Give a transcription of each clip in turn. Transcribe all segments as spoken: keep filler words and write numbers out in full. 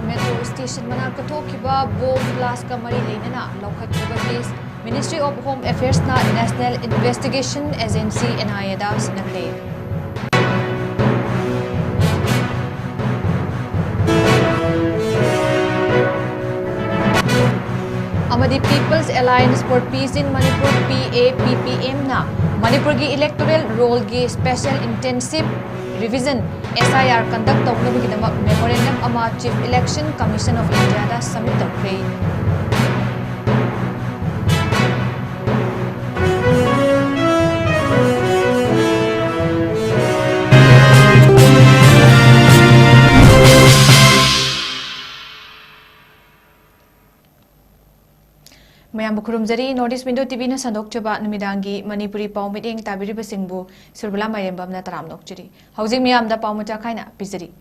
Metro station ꯃꯅꯥꯛꯇ ꯊꯣꯛꯈꯤꯕ bomb ꯕ꯭ꯂꯥꯁꯀ ꯃꯔꯤ ꯂꯩꯅꯅ ꯂꯧꯈꯠꯈꯤꯕ ꯀꯦꯁ Ministry of Home Affairsꯅ National Investigation Agency, NIAꯗ ꯁꯤꯟꯅꯈ꯭ꯔꯦ꯫ ꯑꯃꯗꯤ People's Alliance for Peace in Manipur, PAPPMꯅ ꯃꯅꯤꯄꯨꯔꯒꯤ electoral rollꯒꯤ Special Intensive Revision, SIR, conduct ꯇꯧꯅꯕꯒꯤꯗꯃꯛ memorandum ꯑꯃ Chief Election Commission of Indiaꯗ submit ꯇꯧꯈ꯭ꯔꯦ꯫ ꯃꯌꯥꯝꯕꯨ ꯈꯨꯔꯨꯝꯖꯔꯤ꯫ North East Window TVꯅ ꯁꯟꯗꯣꯛꯆꯕ ꯅꯨꯃꯤꯗꯥꯡꯒꯤ ꯃꯅꯤꯄꯨꯔꯤ ꯄꯥꯎ ꯃꯤꯠꯌꯦꯡ ꯇꯥꯕꯤꯔꯤꯕꯁꯤꯡꯕꯨ ꯁꯨꯔꯕꯂꯥ ꯃꯥꯏꯔꯦꯝꯕꯝꯅ ꯇꯔꯥꯝꯅ ꯑꯣꯛꯆꯔꯤ꯫ ꯍꯧꯖꯤꯛ ꯃꯤꯌꯥꯝꯗ ꯄꯥꯎ ꯃꯆꯥ ꯈꯥꯏꯅ ꯄꯤꯖꯔꯤ꯫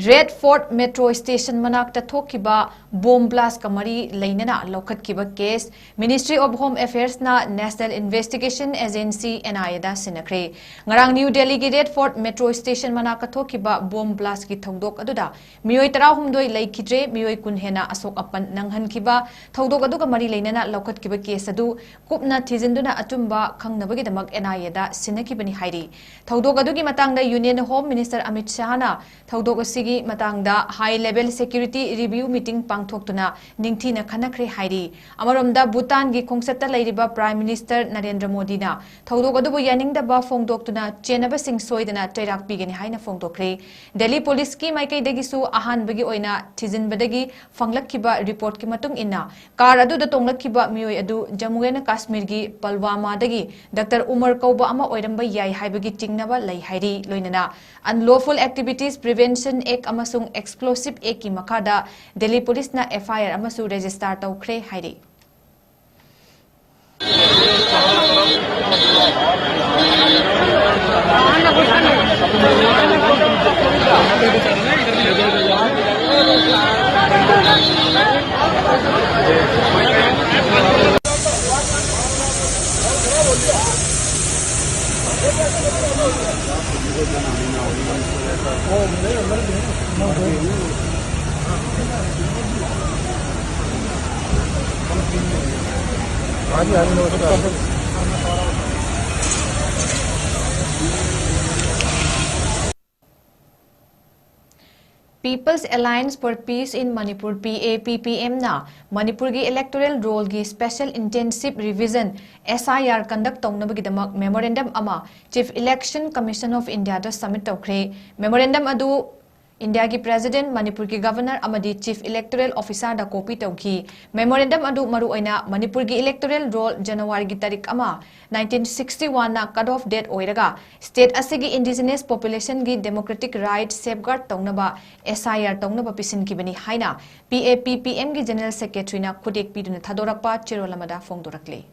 Red Fort Metro Station ꯃꯅꯥꯛꯇ ꯊꯣꯛꯈꯤꯕ ꯕꯣꯝ ꯕ꯭ꯂꯥꯁꯀ ꯃꯔꯤ ꯂꯩꯅꯅ ꯂꯧꯈꯠꯈꯤꯕ ꯀꯦꯁ Ministry of Home Affairsꯅ National Investigation Agency, NIAꯗ ꯁꯤꯟꯅꯈ꯭ꯔꯦ꯫ ꯉꯔꯥꯡ ꯅ꯭ꯌꯨ ꯗꯦꯜꯂꯤꯒꯤ Red Fort Metro Station ꯃꯅꯥꯛꯇ ꯊꯣꯛꯈꯤꯕ ꯕꯣꯝ ꯕ꯭ꯂꯥꯁꯀꯤ ꯊꯧꯗꯣꯛ ꯑꯗꯨꯗ ꯃꯤꯑꯣꯏ ꯇꯔꯥꯍꯨꯝꯗꯣꯏ ꯂꯩꯈꯤꯗ꯭ꯔꯦ, ꯃꯤꯑꯣꯏ ꯀꯨꯟ ꯍꯦꯟꯅ ꯑꯁꯣꯛ ꯑꯄꯟ ꯅꯪꯍꯟꯈꯤꯕ ꯊꯧꯗꯣꯛ ꯑꯗꯨꯒ ꯃꯔꯤ ꯂꯩꯅꯅ ꯂꯧꯈꯠꯈꯤꯕ ꯀꯦꯁ ꯑꯗꯨ ꯀꯨꯞꯅ ꯊꯤꯖꯤꯟꯗꯨꯅ ꯑꯆꯨꯝꯕ ꯈꯪꯅꯕꯒꯤꯗꯃꯛ NIAꯗ ꯁꯤꯟꯅꯈꯤꯕꯅꯤ ꯍꯥꯏꯔꯤ꯫ ꯊꯧꯗꯣꯛ ꯑꯗꯨꯒꯤ ꯃꯇꯥꯡꯗ Union Home Minister ꯑꯃꯤꯠ ꯁꯍꯥꯅ ꯊꯧꯗꯣꯛ ꯑꯁꯤꯒꯤ ꯃꯇꯥꯡꯗ high level security review meeting ꯄꯥꯡꯊꯣꯛꯇꯨꯅ ꯅꯤꯡꯊꯤꯅ ꯈꯟꯅꯈ꯭ꯔꯦ ꯍꯥꯏꯔꯤ꯫ ꯑꯃꯔꯣꯝꯗ ꯚꯨꯇꯥꯟꯒꯤ ꯈꯣꯡꯆꯠꯇ ꯂꯩꯔꯤꯕ Prime Minister ꯅꯔꯦꯟꯗ꯭ꯔ ꯃꯣꯗꯤꯅ ꯊꯧꯗꯣꯛ ꯑꯗꯨꯕꯨ ꯌꯥꯅꯤꯡꯗꯕ ꯐꯣꯡꯗꯣꯛꯇꯨꯅ ꯆꯦꯟꯅꯕꯁꯤꯡ ꯁꯣꯏꯗꯅ ꯆꯩꯔꯥꯛ ꯄꯤꯒꯅꯤ ꯍꯥꯏꯅ ꯐꯣꯡꯗꯣꯛꯈ꯭ꯔꯦ꯫ ꯗꯦꯜꯂꯤ ꯄꯨꯂꯤꯁꯀꯤ ꯃꯥꯏꯀꯩꯗꯒꯤꯁꯨ ꯑꯍꯥꯟꯕꯒꯤ ꯑꯣꯏꯅ ꯊꯤꯖꯤꯟꯕꯗꯒꯤ ꯐꯪꯂꯛꯈꯤꯕ ꯔꯤꯄꯣꯔꯠꯀꯤ ꯃꯇꯨꯡ ꯏꯟꯅ, ꯀꯥꯔ ꯑꯗꯨꯗ ꯇꯣꯡꯂꯛꯈꯤꯕ ꯃꯤꯑꯣꯏ ꯑꯗꯨ ꯖꯝꯃꯨ ꯑꯦꯟ ꯀꯥꯁꯃꯤꯔꯒꯤ ꯄꯜꯋꯥꯃꯥꯗꯒꯤ ꯗꯥꯛꯇꯔ ꯎꯃꯔ ꯀꯧꯕ ꯑꯃ ꯑꯣꯏꯔꯝꯕ ꯌꯥꯏ ꯍꯥꯏꯕꯒꯤ ꯆꯤꯡꯅꯕ ꯂꯩ ꯍꯥꯏꯔꯤ꯫ ꯂꯣꯏꯅꯅ Unlawful Activities Prevention Act ꯑꯃꯁꯨꯡ Explosive Actꯀꯤ ꯃꯈꯥꯗ ꯗꯦꯜꯂꯤ ꯄꯨꯂꯤꯁꯅ FIR ꯑꯃꯁꯨ register ꯇꯧꯈ꯭ꯔꯦ ꯍꯥꯏꯔꯤ꯫ हाँ जी, हाँ जी, नमस्कार। People's Alliance for Peace in Manipur, P A P P M, ꯅ ꯃꯅꯤꯄꯨꯔꯒꯤ electoral roll ꯒꯤ special intensive revision, S I R, conduct ꯇꯧꯅꯕꯒꯤꯗꯃꯛ memorandum ꯑꯃ Chief Election Commission of India the submit ꯇꯧꯈ꯭ꯔꯦ꯫ Memorandum ꯑꯗꯨ ꯏꯟꯗꯤꯌꯥꯒꯤ President, ꯃꯅꯤꯄꯨꯔꯒꯤ Governor ꯑꯃꯗꯤ Chief Electoral Officer ꯗ copy ꯇꯧꯈꯤ꯫ Memorandum ꯑꯗꯨ ꯃꯔꯨꯑꯣꯏꯅ ꯃꯅꯤꯄꯨꯔꯒꯤ electoral roll ꯖꯅꯋꯥꯔꯤꯒꯤ ꯇꯥꯔꯤꯛ ꯑꯃ, nineteen sixty one ꯅ cut off date ꯑꯣꯏꯔꯒ, state ꯑꯁꯤꯒꯤ indigenous population ꯒꯤ democratic right safeguard ꯇꯧꯅꯕ S I R ꯇꯧꯅꯕ ꯄꯤꯁꯤꯟꯈꯤꯕꯅꯤ ꯍꯥꯏꯅ P A P P M ꯒꯤ General Secretary ꯅ ꯈꯨꯗꯦꯛ ꯄꯤꯗꯨꯅ ꯊꯥꯗꯣꯔꯛꯄ ꯆꯦꯔꯣꯜ ꯑꯃꯗ ꯐꯣꯡꯗꯣꯔꯛꯂꯤ꯫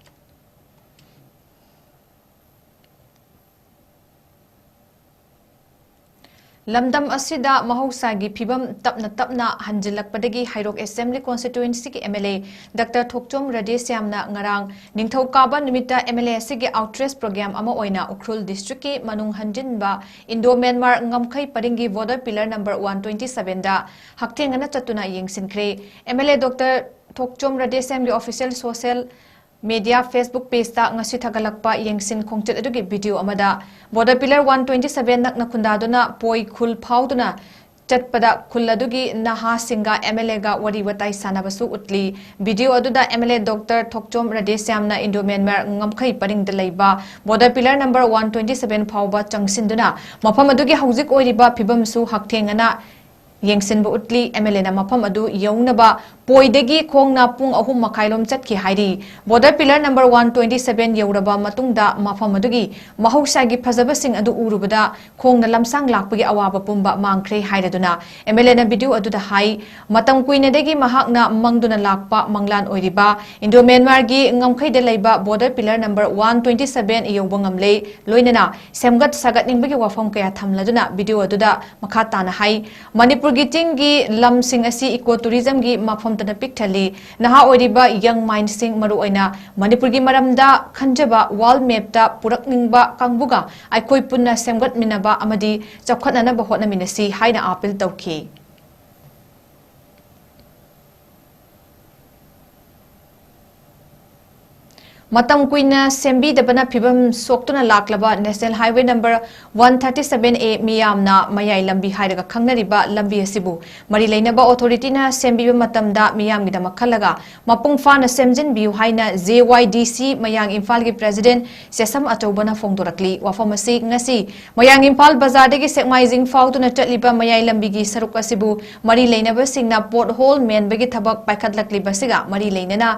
ꯂꯝꯗꯝ ꯑꯁꯤꯗ ꯃꯍꯧꯁꯥꯒꯤ ꯐꯤꯕꯝ ꯇꯞꯅ ꯇꯞꯅ ꯍꯟꯖꯤꯜꯂꯛꯄꯗꯒꯤ ꯍꯩꯔꯣꯛ Assembly Constituency ꯒꯤ M L A Doctor ꯊꯣꯛꯆꯣꯝ ꯔꯥꯙꯦꯁ꯭ꯌꯥꯝꯅ ꯉꯔꯥꯡ ꯅꯤꯡꯊꯧꯀꯥꯕ ꯅꯨꯃꯤꯠꯇ M L A ꯑꯁꯤꯒꯤ outreach program ꯑꯃ ꯑꯣꯏꯅ ꯎꯈ꯭ꯔꯨꯜ district ꯀꯤ ꯃꯅꯨꯡ ꯍꯟꯖꯤꯟꯕ Indo-Myanmar ꯉꯝꯈꯩ ꯄꯔꯤꯡꯒꯤ border pillar number one twenty seven ꯗ ꯍꯛꯊꯦꯡꯅꯅ ꯆꯠꯇꯨꯅ ꯌꯦꯡꯁꯤꯟꯈ꯭ꯔꯦ꯫ M L A Doctor Thokchom ꯔꯥꯙꯦꯁ꯭ꯌꯥꯝꯒꯤ official social media Facebook page ꯇ ꯉꯁꯤ ꯊꯥꯒꯠꯂꯛꯄ ꯌꯦꯡꯁꯤꯟ ꯈꯣꯡꯆꯠ ꯑꯗꯨꯒꯤ video ꯑꯃꯗ, border pillar one twenty seven ꯅꯛꯅ ꯈꯨꯟꯗꯥꯗꯨꯅ ꯄꯣꯏ ꯈꯨꯜ ꯐꯥꯎꯗꯨꯅ ꯆꯠꯄꯗ ꯈꯨꯜ ꯑꯗꯨꯒꯤ ꯅꯍꯥꯁꯤꯡꯒ M L A ꯒ ꯋꯥꯔꯤ ꯋꯥꯇꯥꯏ ꯁꯥꯟꯅꯕꯁꯨ ꯎꯠꯂꯤ꯫ Video ꯑꯗꯨꯗ M L A Doctor Thokchom ꯔꯥꯙꯦꯁ꯭ꯌꯥꯝꯅ Indo-Myanmar ꯉꯝꯈꯩ ꯄꯔꯤꯡꯗ ꯂꯩꯕ border pillar number one twenty seven ꯐꯥꯎꯕ ꯆꯪꯁꯤꯟꯗꯨꯅ ꯃꯐꯝ ꯑꯗꯨꯒꯤ ꯍꯧꯖꯤꯛ ꯑꯣꯏꯔꯤꯕ ꯐꯤꯕꯝꯁꯨ ꯍꯛꯊꯦꯡꯅꯅ ꯌꯦꯡꯁꯤꯟꯕ ꯎꯠꯂꯤ꯫ M L A ꯅ ꯃꯐꯝ ꯑꯗꯨ ꯌꯧꯅꯕ ꯄꯣꯏꯗꯒꯤ ꯈꯣꯡꯅ ꯄꯨꯡ ꯑꯍꯨꯝ ꯃꯈꯥꯏ ꯂꯣꯝ ꯆꯠꯈꯤ ꯍꯥꯏꯔꯤ꯫ Border pillar number one twenty seven ꯌꯧꯔꯕ ꯃꯇꯨꯡꯗ ꯃꯐꯝ ꯑꯗꯨꯒꯤ ꯃꯍꯧꯁꯥꯒꯤ ꯐꯖꯕꯁꯤꯡ ꯑꯗꯨ ꯎꯔꯨꯕꯗ ꯈꯣꯡꯅ ꯂꯝꯁꯥꯡ ꯂꯥꯛꯄꯒꯤ ꯑꯋꯥꯕ ꯄꯨꯝꯕ ꯃꯥꯡꯈ꯭ꯔꯦ ꯍꯥꯏꯔꯗꯨꯅ M L A ꯅ video ꯑꯗꯨꯗ ꯍꯥꯏ, ꯃꯇꯝ ꯀꯨꯏꯅꯗꯒꯤ ꯃꯍꯥꯛꯅ ꯃꯪꯗꯨꯅ ꯂꯥꯛꯄ ꯃꯪꯂꯥꯟ ꯑꯣꯏꯔꯤꯕ Indo-Myanmar ꯒꯤ ꯉꯝꯈꯩꯗ ꯂꯩꯕ border pillar number one twenty seven ꯌꯧꯕ ꯉꯝꯂꯦ, ꯂꯣꯏꯅꯅ ꯁꯦꯝꯒꯠ ꯁꯥꯒꯠꯅꯤꯡꯕꯒꯤ ꯋꯥꯐꯝ ꯀꯌꯥ ꯊꯝꯂꯗꯨꯅ video ꯑꯗꯨꯗ ꯃꯈꯥ ꯇꯥꯅ ꯍꯥꯏ, ꯃꯅꯤꯄꯨꯔꯒꯤ ꯆꯤꯡꯒꯤ ꯂꯝꯁꯤꯡ ꯑꯁꯤ eco tourism ꯒꯤ ꯃꯐꯝꯇꯅ ꯄꯤꯛ ꯊꯜꯂꯤ꯫ ꯅꯍꯥ ꯑꯣꯏꯔꯤꯕ young minds ꯁꯤꯡ, ꯃꯔꯨꯑꯣꯏꯅ ꯃꯅꯤꯄꯨꯔꯒꯤ ꯃꯔꯝꯗ ꯈꯟꯖꯕ world map ꯇ ꯄꯨꯔꯛꯅꯤꯡꯕ ꯀꯥꯡꯕꯨꯒ ꯑꯩꯈꯣꯏ ꯄꯨꯟꯅ ꯁꯦꯝꯒꯠꯃꯤꯟꯅꯕ ꯑꯃꯗꯤ ꯆꯥꯎꯈꯠꯅꯅꯕ ꯍꯣꯠꯅꯃꯤꯟꯅꯁꯤ ꯍꯥꯏꯅ appeal ꯇꯧꯈꯤ꯫ ꯃꯇꯝ ꯀꯨꯏꯅ ꯁꯦꯝꯕꯤꯗꯕꯅ ꯐꯤꯕꯝ ꯁꯣꯛꯇꯨꯅ ꯂꯥꯛꯂꯕ National Highway number one thirty seven A ꯃꯤꯌꯥꯝꯅ ꯃꯌꯥꯏ ꯂꯝꯕꯤ ꯍꯥꯏꯔꯒ ꯈꯪꯅꯔꯤꯕ ꯂꯝꯕꯤ ꯑꯁꯤꯕꯨ ꯃꯔꯤ ꯂꯩꯅꯕ authority ꯅ ꯁꯦꯝꯕꯤꯕ ꯃꯇꯝꯗ ꯃꯤꯌꯥꯝꯒꯤꯗꯃꯛ ꯈꯜꯂꯒ ꯃꯄꯨꯡ ꯐꯥꯅ ꯁꯦꯝꯖꯤꯟꯕꯤꯌꯨ ꯍꯥꯏꯅ J Y D C ꯃꯌꯥꯡ ꯏꯝꯐꯥꯜꯒꯤ president ꯆꯦꯁꯝ ꯑꯆꯧꯕꯅ ꯐꯣꯡꯗꯣꯔꯛꯂꯤ꯫ ꯋꯥꯐꯝ ꯑꯁꯤ ꯉꯁꯤ ꯃꯌꯥꯡ ꯏꯝꯐꯥꯜ ꯕꯖꯥꯔꯗꯒꯤ ꯁꯦꯛꯃꯥꯏꯖꯤꯡ ꯐꯥꯎꯗꯨꯅ ꯆꯠꯂꯤꯕ ꯃꯌꯥꯏ ꯂꯝꯕꯤꯒꯤ ꯁꯔꯨꯛ ꯑꯁꯤꯕꯨ ꯃꯔꯤ ꯂꯩꯅꯕꯁꯤꯡꯅ pothole ꯃꯦꯟꯕꯒꯤ ꯊꯕꯛ ꯄꯥꯏꯈꯠꯂꯛꯂꯤꯕꯁꯤꯒ ꯃꯔꯤ ꯂꯩꯅꯅ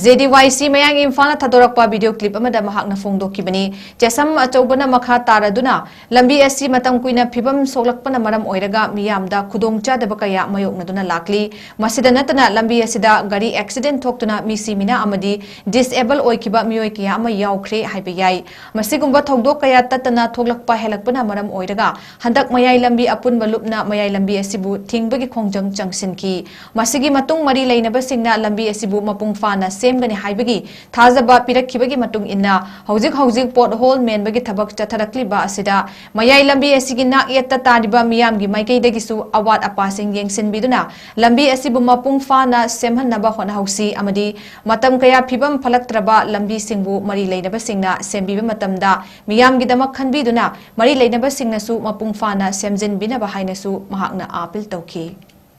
J D Y C ꯃꯌꯥꯡ ꯏꯝꯐꯥꯜꯅ ꯊꯥꯗꯣꯔꯛꯄ video clip ꯑꯃꯗ ꯃꯍꯥꯛꯅ ꯐꯣꯡꯗꯣꯛꯈꯤꯕꯅꯤ꯫ ꯆꯦꯁꯝ ꯑꯆꯧꯕꯅ ꯃꯈꯥ ꯇꯥꯔꯗꯨꯅ, ꯂꯝꯕꯤ ꯑꯁꯤ ꯃꯇꯝ ꯀꯨꯏꯅ ꯐꯤꯕꯝ ꯁꯣꯛꯂꯛꯄꯅ ꯃꯔꯝ ꯑꯣꯏꯔꯒ ꯃꯤꯌꯥꯝꯗ ꯈꯨꯗꯣꯡꯆꯥꯗꯕ ꯀꯌꯥ ꯃꯥꯌꯣꯛꯅꯗꯨꯅ ꯂꯥꯛꯂꯤ꯫ ꯃꯁꯤꯗ ꯅꯠꯇꯅ ꯂꯝꯕꯤ ꯑꯁꯤꯗ ꯒꯥꯔꯤ accident ꯊꯣꯛꯇꯨꯅ ꯃꯤ ꯁꯤꯃꯤꯅ ꯑꯃꯗꯤ disable ꯑꯣꯏꯈꯤꯕ ꯃꯤꯑꯣꯏ ꯀꯌꯥ ꯑꯃ ꯌꯥꯎꯈ꯭ꯔꯦ ꯍꯥꯏꯕ ꯌꯥꯏ꯫ ꯃꯁꯤꯒꯨꯝꯕ ꯊꯧꯗꯣꯛ ꯀꯌꯥ ꯇꯠꯇꯅ ꯊꯣꯛꯂꯛꯄ ꯍꯦꯜꯂꯛꯄꯅ ꯃꯔꯝ ꯑꯣꯏꯔꯒ ꯍꯟꯗꯛ ꯃꯌꯥꯏ ꯂꯝꯕꯤ ꯑꯄꯨꯟꯕ ꯂꯨꯞꯅ ꯃꯌꯥꯏ ꯂꯝꯕꯤ ꯑꯁꯤꯕꯨ ꯊꯤꯡꯕꯒꯤ ꯈꯣꯡꯖꯪ ꯆꯪꯁꯤꯟꯈꯤ꯫ ꯃꯁꯤꯒꯤ ꯃꯇꯨꯡ ꯃꯔꯤ ꯂꯩꯅꯕꯁꯤꯡꯅ ꯂꯝꯕꯤ ꯑꯁꯤꯕꯨ ꯃꯄꯨꯡ ꯐꯥꯅ ꯁꯦꯝꯒꯅꯤ ꯍꯥꯏꯕꯒꯤ ꯊꯥꯖꯕ ꯄꯤꯔꯛꯈꯤꯕꯒꯤ ꯃꯇꯨꯡ ꯏꯟꯅ ꯍꯧꯖꯤꯛ ꯍꯧꯖꯤꯛ pothole ꯃꯦꯟꯕꯒꯤ ꯊꯕꯛ ꯆꯠꯊꯔꯛꯂꯤꯕ ꯑꯁꯤꯗ ꯃꯌꯥꯏ ꯂꯝꯕꯤ ꯑꯁꯤꯒꯤ ꯅꯥꯛ ꯌꯦꯠꯇ ꯇꯥꯔꯤꯕ ꯃꯤꯌꯥꯝꯒꯤ ꯃꯥꯏꯀꯩꯗꯒꯤꯁꯨ ꯑꯋꯥꯠ ꯑꯄꯥꯁꯤꯡ ꯌꯦꯡꯁꯤꯟꯕꯤꯗꯨꯅ ꯂꯝꯕꯤ ꯑꯁꯤꯕꯨ ꯃꯄꯨꯡ ꯐꯥꯅ ꯁꯦꯝꯍꯟꯅꯕ ꯍꯣꯠꯅꯍꯧꯁꯤ ꯑꯃꯗꯤ ꯃꯇꯝ ꯀꯌꯥ ꯐꯤꯕꯝ ꯐꯠꯂꯛꯇ꯭ꯔꯕ ꯂꯝꯕꯤꯁꯤꯡꯕꯨ ꯃꯔꯤ ꯂꯩꯅꯕꯁꯤꯡꯅ ꯁꯦꯝꯕꯤꯕ ꯃꯇꯝꯗ ꯃꯤꯌꯥꯝꯒꯤꯗꯃꯛ ꯈꯟꯕꯤꯗꯨꯅ ꯃꯔꯤ ꯂꯩꯅꯕꯁꯤꯡꯅꯁꯨ ꯃꯄꯨꯡ ꯐꯥꯅ ꯁꯦꯝꯖꯤꯟꯕꯤꯅꯕ ꯍꯥꯏꯅꯁꯨ ꯃꯍꯥꯛꯅ appeal ꯇꯧꯈꯤ꯫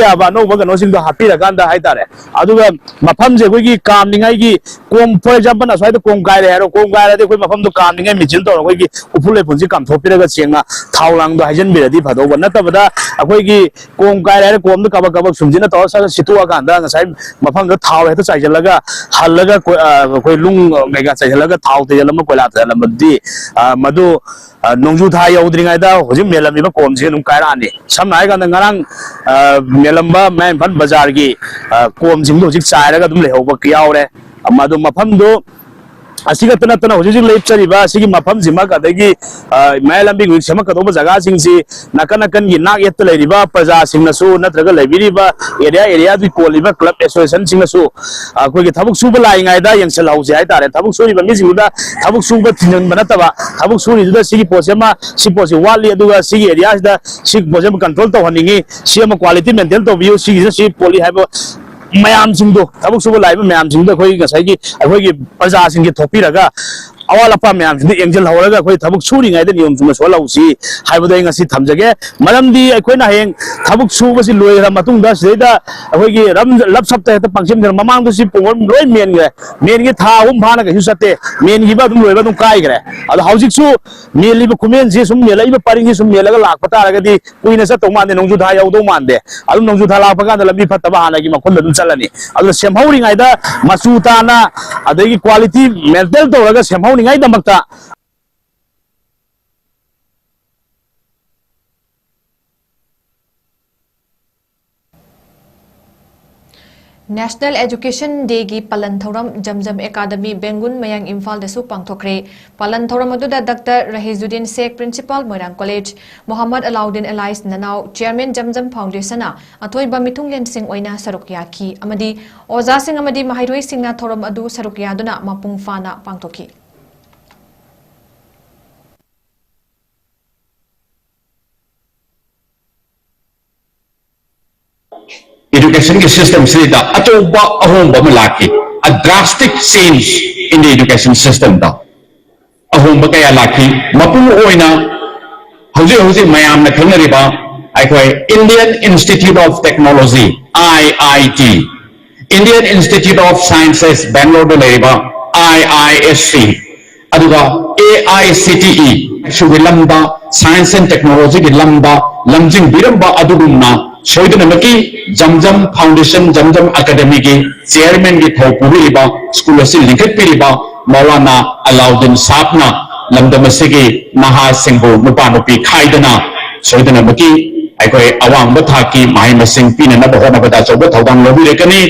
ꯌꯥꯕ ꯑꯅꯧꯕ ꯀꯩꯅꯣꯁꯤꯡꯗꯣ ꯍꯥꯞꯄꯤꯔꯀꯥꯟꯗ ꯍꯥꯏꯇꯥꯔꯦ꯫ ꯑꯗꯨꯒ ꯃꯐꯝꯁꯦ ꯑꯩꯈꯣꯏꯒꯤ ꯀꯥꯝꯅꯤꯡꯉꯥꯏꯒꯤ ꯀꯣꯝ, for example, ꯑꯁ꯭ꯋꯥꯏꯗ ꯀꯣꯝ ꯀꯥꯏꯔꯦ ꯍꯥꯏꯔꯣ, ꯀꯣꯝ ꯀꯥꯏꯔꯗꯤ ꯑꯩꯈꯣꯏ ꯃꯐꯝꯗꯣ ꯀꯥꯝꯅꯤꯡꯉꯥꯏ ꯃꯦꯆꯤꯟ ꯇꯧꯔꯒ ꯑꯩꯈꯣꯏꯒꯤ ꯎꯐꯨꯜ ꯂꯩꯐꯨꯜꯁꯤ ꯀꯥꯝꯊꯣꯛꯄꯤꯔꯒ ꯁꯦꯡꯅ ꯊꯥꯎ ꯂꯥꯡꯗꯣ ꯍꯩꯖꯤꯟꯕꯤꯔꯗꯤ ꯐꯗꯧꯕ꯫ ꯅꯠꯇꯕꯗ ꯑꯩꯈꯣꯏꯒꯤ ꯀꯣꯝ ꯀꯥꯏꯔꯦ ꯍꯥꯏꯔ ꯀꯣꯝꯗ ꯀꯕꯛ ꯀꯕꯛ ꯁꯨꯝꯖꯤꯟꯅ ꯇꯧꯔꯒ ꯁꯠ ꯁꯠ ꯁꯤꯠꯇꯣꯛꯑꯀꯥꯟꯗ ꯉꯁꯥꯏ ꯃꯐꯝꯗ ꯊꯥꯎ ꯍꯦꯛꯇ ꯆꯥꯏꯁꯤꯜꯂꯒ ꯍꯜꯂꯒ ꯀꯣꯏ-, ꯑ, ꯑꯩꯈꯣꯏ ꯅꯨꯡ ꯀꯩꯀꯥ ꯆꯥꯏꯁꯤꯜꯂꯒ ꯊꯥꯎ ꯇꯩꯁꯤꯜꯂꯝꯕ, ꯀꯣꯏꯂꯥ ꯇꯩꯁꯤꯜꯂꯝꯕꯗꯨꯗꯤ, ꯑ, ꯃꯗꯨ ꯑ, ꯅꯣꯡꯖꯨ ꯊꯥ ꯌꯧꯗ꯭ꯔꯤꯉꯩꯗ ꯍꯧꯖꯤꯛ ꯃꯦꯜꯂꯝꯃꯤꯕ ꯀꯣꯝꯁꯤꯡ ꯑꯗꯨꯝ ꯀꯥꯏꯔꯛꯑꯅꯤ꯫ ꯁꯝꯅ ꯍꯥꯏꯔꯀꯥꯟꯗ ꯉꯔꯥꯡ, ꯑ, ꯃꯦꯜꯂꯝꯕ ꯃꯌꯥꯏ ꯏꯝꯐꯥꯜ ꯕꯖꯥꯔꯒꯤ, ꯑ, ꯀꯣꯝꯁꯤꯡꯗꯣ ꯍꯧꯖꯤꯛ ꯆꯥꯏꯔꯒ ꯑꯗꯨꯝ ꯂꯩꯍꯧꯕ ꯌꯥꯎꯔꯦ꯫ ꯑꯃ-, ꯑꯗꯨ ꯃꯐꯝꯗꯨ ꯑꯁꯤ ꯈꯛꯇ ꯅꯠꯇꯅ ꯍꯧꯖꯤꯛ ꯍꯧꯖꯤꯛ ꯂꯦꯞꯆꯔꯤꯕ ꯑꯁꯤꯒꯤ ꯃꯐꯝꯁꯤꯃꯛ, ꯑꯗꯒꯤ, ꯑ, ꯃꯌꯥꯏ ꯂꯝꯕꯤꯒꯤ ꯍꯧꯖꯤꯛ ꯁꯦꯝꯃꯛꯀꯗꯧꯕ ꯖꯒꯥꯁꯤꯡꯁꯤ ꯅꯥꯀꯟ ꯅꯥꯀꯟꯒꯤ ꯅꯥꯛ ꯌꯦꯠꯇ ꯂꯩꯔꯤꯕ ꯄ꯭ꯔꯖꯥꯁꯤꯡꯅꯁꯨ ꯅꯠꯇ꯭ꯔꯒ ꯂꯩꯕꯤꯔꯤꯕ area area ꯗꯨꯒꯤ ꯀꯣꯜꯂꯤꯕ club association ꯁꯤꯡꯅꯁꯨ ꯑꯩꯈꯣꯏꯒꯤ ꯊꯕꯛ ꯁꯨꯕ ꯂꯥꯛꯏꯉꯩꯗ ꯌꯦꯡꯁꯤꯜꯍꯧꯁꯦ ꯍꯥꯏꯇꯥꯔꯦ꯫ ꯊꯕꯛ ꯁꯨꯔꯤꯕ ꯃꯤꯁꯤꯡꯗꯨꯗ ꯊꯕꯛ ꯁꯨꯕ ꯊꯤꯡꯖꯤꯟꯕ ꯅꯠꯇꯕ, ꯊꯕꯛ ꯁꯨꯔꯤꯗꯨꯗ ꯁꯤꯒꯤ ꯄꯣꯠꯁꯦ ꯑꯃ, ꯁꯤ ꯄꯣꯠꯁꯤ ꯋꯥꯠꯂꯤ, ꯑꯗꯨꯒ ꯁꯤꯒꯤ area ꯁꯤꯗ ꯁꯤ ꯄꯣꯠꯁꯦ ꯑꯃ control ꯇꯧꯍꯟꯅꯤꯡꯉꯤ, ꯁꯤ ꯑꯃ quality maintain ꯇꯧꯕꯤꯌꯨ, ꯁꯤꯒꯤꯁꯤꯅ ꯁꯤ ꯄꯣꯠꯂꯤ ꯍꯥꯏꯕ ꯃꯌꯥꯝꯁꯤꯡꯗꯣ, ꯊꯕꯛ ꯁꯨꯕ ꯂꯥꯛꯏꯕ ꯃꯌꯥꯝꯁꯤꯡꯗꯣ ꯑꯩꯈꯣꯏ ꯉꯁꯥꯏꯒꯤ ꯑꯩꯈꯣꯏꯒꯤ ꯄ꯭ꯔꯖꯥꯁꯤꯡꯒꯤ ꯊꯣꯛꯄꯤꯔꯒ ꯑꯋꯥꯠ ꯑꯄꯥ ꯃꯌꯥꯝꯁꯤꯡꯗꯣ ꯌꯦꯡꯁꯤꯜꯍꯧꯔꯒ ꯑꯩꯈꯣꯏ ꯊꯕꯛ ꯁꯨꯔꯤꯉꯩꯗ ꯅꯤꯌꯣꯝ ꯆꯨꯝꯅ ꯁꯨꯍꯜꯍꯧꯁꯤ ꯍꯥꯏꯕꯗꯣ ꯑꯩ ꯉꯁꯤ ꯊꯝꯖꯒꯦ꯫ ꯃꯔꯝꯗꯤ ꯑꯩꯈꯣꯏꯅ ꯍꯌꯦꯡ ꯊꯕꯛ ꯁꯨꯕꯁꯤ ꯂꯣꯏꯈ꯭ꯔ ꯃꯇꯨꯡꯗ ꯁꯤꯗꯩꯗ ꯑꯩꯈꯣꯏꯒꯤ ꯔꯝ-, ꯂꯞ ꯁꯞꯇ ꯍꯦꯛꯇ ꯄꯥꯡꯁꯤꯟꯈ꯭ꯔꯦ꯫ ꯃꯃꯥꯡꯗ ꯁꯤ ꯄꯨꯡ ꯑꯍꯨꯝ ꯂꯣꯏ ꯃꯦꯟꯈ꯭ꯔꯦ꯫ ꯃꯦꯟꯒꯤ ꯊꯥ ꯑꯍꯨꯝ ꯐꯥꯅ ꯀꯩꯁꯨ ꯆꯠꯇꯦ꯫ ꯃꯦꯟꯈꯤꯕ ꯑꯗꯨꯝ ꯂꯣꯏꯕ ꯑꯗꯨꯝ ꯀꯥꯏꯈ꯭ꯔꯦ꯫ ꯑꯗꯣ ꯍꯧꯖꯤꯛꯁꯨ ꯃꯦꯜꯂꯤꯕ ꯈꯨꯃꯦꯟꯁꯤ ꯁꯨꯝ ꯃꯦꯜꯂꯛꯏꯕ ꯄꯔꯤꯡꯁꯤ ꯁꯨꯝ ꯃꯦꯜꯂꯒ ꯂꯥꯛꯄ ꯇꯥꯔꯒꯗꯤ ꯀꯨꯏꯅ ꯆꯠꯇꯧ ꯃꯥꯟꯗꯦ, ꯅꯣꯡꯖꯨ ꯊꯥ ꯌꯧꯗꯧ ꯃꯥꯟꯗꯦ꯫ ꯑꯗꯨꯝ ꯅꯣꯡꯖꯨ ꯊꯥ ꯂꯥꯛꯄ ꯀꯥꯟꯗ ꯂꯝꯕꯤ ꯐꯠꯇꯕ ꯍꯥꯟꯅꯒꯤ ꯃꯈꯨꯟꯗ ꯑꯗꯨꯝ ꯆꯠꯂꯅꯤ꯫ ꯑꯗꯨꯅ ꯁꯦꯝꯍꯧꯔꯤꯉꯩꯗ ꯃꯆꯨ ꯇꯥꯅ, ꯑꯗꯒꯤ quality maintain ꯇꯧꯔꯒ ꯁꯦꯝꯍꯧꯅꯤꯡꯉꯥꯏꯗꯃꯛꯇ National Education Day ꯒꯤ ꯄꯥꯂꯟ ꯊꯧꯔꯝ ꯖꯝꯖꯝ ꯑꯦꯀꯥꯗꯃꯤ ꯕꯦꯡꯒꯨꯟ ꯃꯌꯥꯡ ꯏꯝꯐꯥꯜꯗꯁꯨ ꯄꯥꯡꯊꯣꯛꯈ꯭ꯔꯦ꯫ ꯄꯥꯂꯟ ꯊꯧꯔꯝ ꯑꯗꯨꯗ ꯗꯥꯛꯇꯔ ꯔꯍꯤꯖꯨꯗꯤꯟ ꯁꯦꯈ, principal ꯃꯣꯏꯔꯥꯡ ꯀꯣꯂꯦꯖ, ꯃꯣꯍꯝꯃꯗ ꯑꯂꯥꯎꯗꯤꯟ ꯑꯦꯂꯥꯏꯁ ꯅꯅꯥꯎ, chairman ꯖꯝꯖꯝ foundation ꯅ ꯑꯊꯣꯏꯕ ꯃꯤꯊꯨꯡꯂꯦꯟꯁꯤꯡ ꯑꯣꯏꯅ ꯁꯔꯨꯛ ꯌꯥꯈꯤ ꯑꯃꯗꯤ ꯑꯣꯖꯥꯁꯤꯡ ꯑꯃꯗꯤ ꯃꯍꯩꯔꯣꯏꯁꯤꯡꯅ ꯊꯧꯔꯝ ꯑꯗꯨ ꯁꯔꯨꯛ ꯌꯥꯗꯨꯅ ꯃꯄꯨꯡ ꯐꯥꯅ ꯄꯥꯡꯊꯣꯛꯈꯤ꯫ Education ꯒꯤ system ꯁꯤꯗ ꯑꯆꯧꯕ ꯑꯍꯣꯡꯕ ꯑꯃ ꯂꯥꯛꯈꯤ꯫ A drastic change in the education system ꯗ ꯑꯍꯣꯡꯕ ꯀꯌꯥ ꯂꯥꯛꯈꯤ꯫ ꯃꯄꯨꯡ ꯑꯣꯏꯅ ꯍꯧꯖꯤꯛ ꯍꯧꯖꯤꯛ ꯃꯌꯥꯝꯅ ꯈꯪꯅꯔꯤꯕ ꯑꯩꯈꯣꯏ Indian Institute of Technology, I I T, Indian Institute of Sciences, Bangalore ꯗ ꯂꯩꯔꯤꯕ I I S C, ꯑꯗꯨꯒ A I C T E ꯁꯨꯒꯤ ꯂꯝꯗ, science and technology ꯒꯤ ꯂꯝꯗ ꯂꯝꯖꯤꯡꯕꯤꯔꯝꯕ ꯑꯗꯨꯒꯨꯝꯅ ꯁꯣꯏꯗꯅꯃꯛꯀꯤ ꯖꯝꯖꯝ foundation, ꯖꯝꯖꯝ academy ꯒꯤ chairman ꯒꯤ ꯊꯧ ꯄꯨꯕꯤꯔꯤꯕ, school ꯑꯁꯤ ꯂꯤꯡꯈꯠꯄꯤꯔꯤꯕ ꯃꯧꯂꯥꯅꯥ ꯑꯂꯥꯎꯗꯤꯟ ꯁꯥꯍꯕꯅ ꯂꯝꯗꯝ ꯑꯁꯤꯒꯤ ꯅꯍꯥꯁꯤꯡꯕꯨ ꯅꯨꯄꯥ ꯅꯨꯄꯤ ꯈꯥꯏꯗꯅ ꯁꯣꯏꯗꯅꯃꯛꯀꯤ ꯑꯩꯈꯣꯏ ꯑꯋꯥꯡꯕ ꯊꯥꯛꯀꯤ ꯃꯍꯩ ꯃꯁꯤꯡ ꯄꯤꯅꯅꯕ ꯍꯣꯠꯅꯕꯗ ꯑꯆꯧꯕ ꯊꯧꯗꯥꯡ ꯂꯧꯕꯤꯔꯛꯀꯅꯤ꯫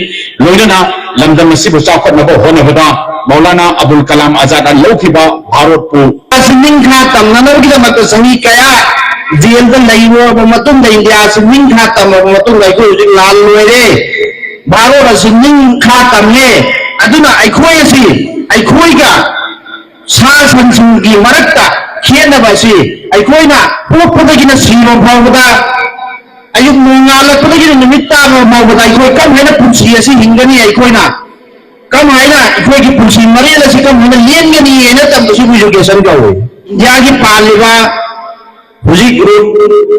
ꯂꯣꯏꯅꯅ ꯂꯝꯗꯝ ꯑꯁꯤꯕꯨ ꯆꯥꯎꯈꯠꯅꯕ ꯍꯣꯠꯅꯕꯗ ꯃꯧꯂꯥꯅꯥ ꯑꯕꯨꯜ ꯀꯂꯥꯝ ꯑꯥꯖꯥꯗꯅ ꯂꯧꯈꯤꯕ ꯚꯥꯔꯠꯄꯨ ꯁꯤꯟꯅꯤꯡꯈꯥ ꯇꯝꯅꯅꯕꯒꯤꯗꯃꯛꯇ ꯆꯍꯤ ꯀꯌꯥ ꯖꯦꯜꯗ ꯂꯩꯔꯨꯔꯕ ꯃꯇꯨꯡꯗ, ꯏꯟꯗꯤꯌꯥ ꯁꯤꯟꯅꯤꯡꯈꯥ ꯇꯝꯃꯕ ꯃꯇꯨꯡꯗ ꯑꯩꯈꯣꯏ ꯍꯧꯖꯤꯛ ꯂꯥꯟ ꯂꯣꯏꯔꯦ, ꯚꯥꯔꯠ ꯑꯁꯤ ꯅꯤꯡꯈꯥ ꯇꯝꯃꯦ꯫ ꯑꯗꯨꯅ ꯑꯩꯈꯣꯏ ꯑꯁꯤ, ꯑꯩꯈꯣꯏꯒ ꯁꯥ ꯁꯟꯁꯤꯡꯒꯤ ꯃꯔꯛꯇ ꯈꯦꯠꯅꯕ ꯑꯁꯤ ꯑꯩꯈꯣꯏꯅ ꯄꯣꯛꯄꯗꯒꯤꯅ ꯁꯤꯕ ꯐꯥꯎꯕꯗ ꯑꯌꯨꯛ ꯅꯣꯡꯉꯥꯜꯂꯛꯄꯗꯒꯤꯅ ꯅꯨꯃꯤꯠ ꯇꯥꯕ ꯐꯥꯎꯕꯗ ꯑꯩꯈꯣꯏ ꯀꯔꯝ ꯍꯥꯏꯅ ꯄꯨꯟꯁꯤ ꯑꯁꯤ ꯍꯤꯡꯒꯅꯤ, ꯑꯩꯈꯣꯏꯅ ꯀꯔꯝ ꯍꯥꯏꯅ ꯑꯩꯈꯣꯏꯒꯤ ꯄꯨꯟꯁꯤ ꯃꯔꯦꯜ ꯑꯁꯤ ꯀꯔꯝ ꯍꯥꯏꯅ ꯂꯦꯟꯒꯅꯤ ꯍꯥꯏꯅ ꯇꯝꯕꯁꯤꯕꯨ education ꯀꯧꯏ꯫ ꯏꯟꯗꯤꯌꯥꯒꯤ ꯄꯥꯜꯂꯤꯕ ꯍꯧꯖꯤꯛ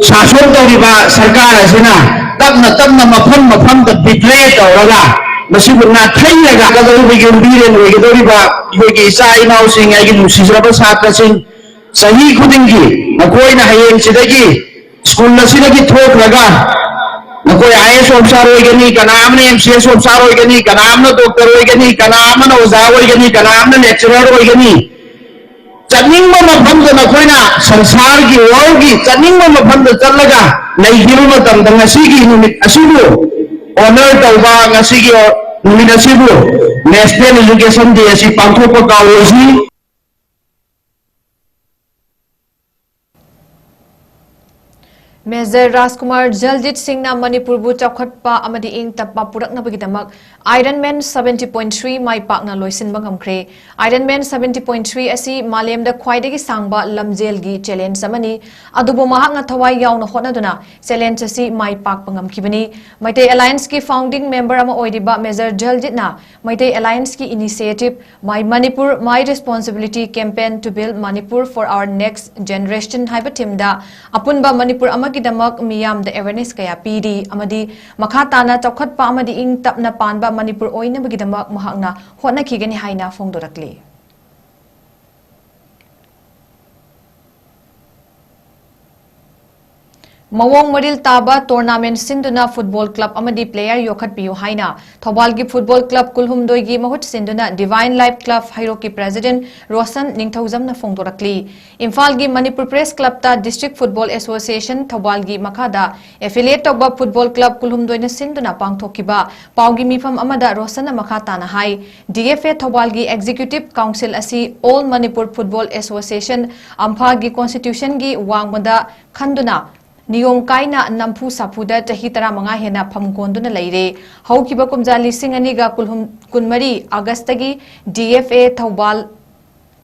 ꯁꯥꯁꯣꯟ ꯇꯧꯔꯤꯕ ꯁꯔꯀꯥꯔ ꯑꯁꯤꯅ ꯇꯞꯅ ꯇꯞꯅ ꯃꯐꯝ ꯃꯐꯝꯗ betray ꯇꯧꯔꯒ ꯃꯁꯤꯕꯨ ꯅꯥꯊꯩꯔꯒ ꯀꯗꯧꯔꯤꯕ ꯌꯨꯝꯕꯤꯔꯦꯟ ꯑꯣꯏꯒꯗꯧꯔꯤꯕ ꯑꯩꯈꯣꯏꯒꯤ ꯏꯆꯥ ꯏꯅꯥꯎꯁꯤꯡ, ꯑꯩꯒꯤ ꯅꯨꯡꯁꯤꯖꯔꯕ ꯁꯥꯇ꯭ꯔꯁꯤꯡ, ꯆꯍꯤ ꯈꯨꯗꯤꯡꯒꯤ ꯃꯈꯣꯏꯅ ꯍꯌꯦꯡꯁꯤꯗꯒꯤ ꯁ꯭ꯀꯨꯜ ꯑꯁꯤꯗꯒꯤ ꯊꯣꯛꯈ꯭ꯔꯒ ꯅꯈꯣꯏ I A S officer ꯑꯣꯏꯒꯅꯤ, ꯀꯅꯥ ꯑꯃꯅ M C S officer ꯑꯣꯏꯒꯅꯤ, ꯀꯅꯥ ꯑꯃꯅ doctor ꯑꯣꯏꯒꯅꯤ, ꯀꯅꯥ ꯑꯃꯅ ꯑꯣꯖꯥ ꯑꯣꯏꯒꯅꯤ, ꯀꯅꯥ ꯑꯃꯅ lecturer ꯑꯣꯏꯒꯅꯤ꯫ ꯆꯠꯅꯤꯡꯕ ꯃꯐꯝꯗ ꯅꯈꯣꯏꯅ ꯁꯪꯁꯥꯔꯒꯤ worldꯒꯤ ꯆꯠꯅꯤꯡꯕ ꯃꯐꯝꯗ ꯆꯠꯂꯒ ꯂꯩꯈꯤꯕ ꯃꯇꯝꯗ ꯉꯁꯤꯒꯤ ꯅꯨꯃꯤꯠ ꯑꯁꯤꯕꯨ honor ꯇꯧꯕ, ꯉꯁꯤꯒꯤ ꯅꯨꯃꯤꯠ ꯑꯁꯤꯕꯨ National Education Day ꯑꯁꯤ ꯄꯥꯡꯊꯣꯛꯄ ꯀꯥꯎꯔꯣꯏꯁꯤ꯫ ꯃꯦꯖꯔ ꯔꯥꯖꯀꯨꯃꯥꯔ ꯖꯜꯖꯤꯠ ꯁꯤꯡꯅ ꯃꯅꯤꯄꯨꯔꯕꯨ ꯆꯥꯎꯈꯠꯄ ꯑꯃꯗꯤ ꯏꯪ ꯇꯞꯄ ꯄꯨꯔꯛꯅꯕꯒꯤꯗꯃꯛ Ironman seventy point three ꯃꯥꯏ ꯄꯥꯛꯅ ꯂꯣꯏꯁꯤꯟꯕ ꯉꯝꯈ꯭ꯔꯦ꯫ Ironman seventy point three ꯑꯁꯤ ꯃꯥꯂꯦꯝꯗ ꯈ꯭ꯋꯥꯏꯗꯒꯤ ꯁꯥꯡꯕ ꯂꯝꯖꯦꯜꯒꯤ challenge ꯑꯃꯅꯤ꯫ ꯑꯗꯨꯕꯨ ꯃꯍꯥꯛꯅ ꯊꯋꯥꯏ ꯌꯥꯎꯅ ꯍꯣꯠꯅꯗꯨꯅ challenge ꯑꯁꯤ ꯃꯥꯏ ꯄꯥꯛꯄ ꯉꯝꯈꯤꯕꯅꯤ꯫ ꯃꯩꯇꯩ Allianceꯀꯤ founding member ꯑꯃ ꯑꯣꯏꯔꯤꯕ ꯃꯦꯖꯔ ꯖꯜꯖꯤꯠꯅ ꯃꯩꯇꯩ Allianceꯀꯤ initiative My Manipur, My Responsibility campaign to build Manipur for our next generation ꯍꯥꯏꯕ themeꯗ ꯑꯄꯨꯟꯕ ꯃꯅꯤꯄꯨꯔ ꯑꯃꯒꯤꯗꯃꯛ ꯃꯤꯌꯥꯝꯗ awareness ꯀꯌꯥ ꯄꯤꯔꯤ ꯑꯃꯗꯤ ꯃꯈꯥ ꯇꯥꯅ ꯆꯥꯎꯈꯠꯄ ꯑꯃꯗꯤ ꯏꯪ ꯇꯞꯅ ꯄꯥꯟꯕ ꯃꯅꯤꯄꯨꯔ ꯑꯣꯏꯅꯕꯒꯤꯗꯃꯛ ꯃꯍꯥꯛꯅ ꯍꯣꯠꯅꯈꯤꯒꯅꯤ ꯍꯥꯏꯅ ꯐꯣꯡꯗꯣꯔꯛꯂꯤ꯫ ꯃꯑꯣꯡ ꯃꯔꯤꯜ ꯇꯥꯕ tournament ꯁꯤꯟꯗꯨꯅ football club ꯑꯃꯗꯤ player ꯌꯣꯛꯈꯠꯄꯤꯌꯨ ꯍꯥꯏꯅ ꯊꯧꯕꯥꯜꯒꯤ football club ꯀꯨꯜꯍꯨꯝꯗꯣꯏꯒꯤ ꯃꯍꯨꯠ ꯁꯤꯟꯗꯨꯅ Divine Life Club ꯍꯩꯔꯣꯛꯀꯤ president Roshan ꯅꯤꯡꯊꯧꯖꯝꯅ ꯐꯣꯡꯗꯣꯔꯛꯂꯤ꯫ ꯏꯝꯐꯥꯜꯒꯤ Manipur Press Clubꯇ District Football Association ꯊꯧꯕꯥꯜꯒꯤ ꯃꯈꯥꯗ affiliate ꯇꯧꯕ football club ꯀꯨꯜꯍꯨꯝꯗꯣꯏꯅ ꯁꯤꯟꯗꯨꯅ ꯄꯥꯡꯊꯣꯛꯈꯤꯕ ꯄꯥꯎꯒꯤ ꯃꯤꯐꯝ ꯑꯃꯗ ꯔꯣꯁꯟꯅ ꯃꯈꯥ ꯇꯥꯅ ꯍꯥꯏ, D F A ꯊꯧꯕꯥꯜꯒꯤ executive council ꯑꯁꯤ All Manipur Football Association, ꯑꯝꯐꯥꯒꯤ constitutionꯒꯤ ꯋꯥꯡꯃꯗ ꯈꯟꯗꯨꯅ ꯅꯤꯌꯣꯝ ꯀꯥꯏꯅ ꯅꯝꯐꯨ ꯁꯥꯐꯨꯗ ꯆꯍꯤ ꯇꯔꯥꯃꯉꯥ ꯍꯦꯟꯅ ꯐꯝ ꯀꯣꯟꯗꯨꯅ ꯂꯩꯔꯦ꯫ ꯍꯧꯈꯤꯕ ꯀꯨꯝꯖꯥ ꯂꯤꯁꯤꯡ ꯑꯅꯤꯒ ꯀꯨꯟꯃꯔꯤ Augustꯇꯒꯤ D F A ꯊꯧꯕꯥꯜ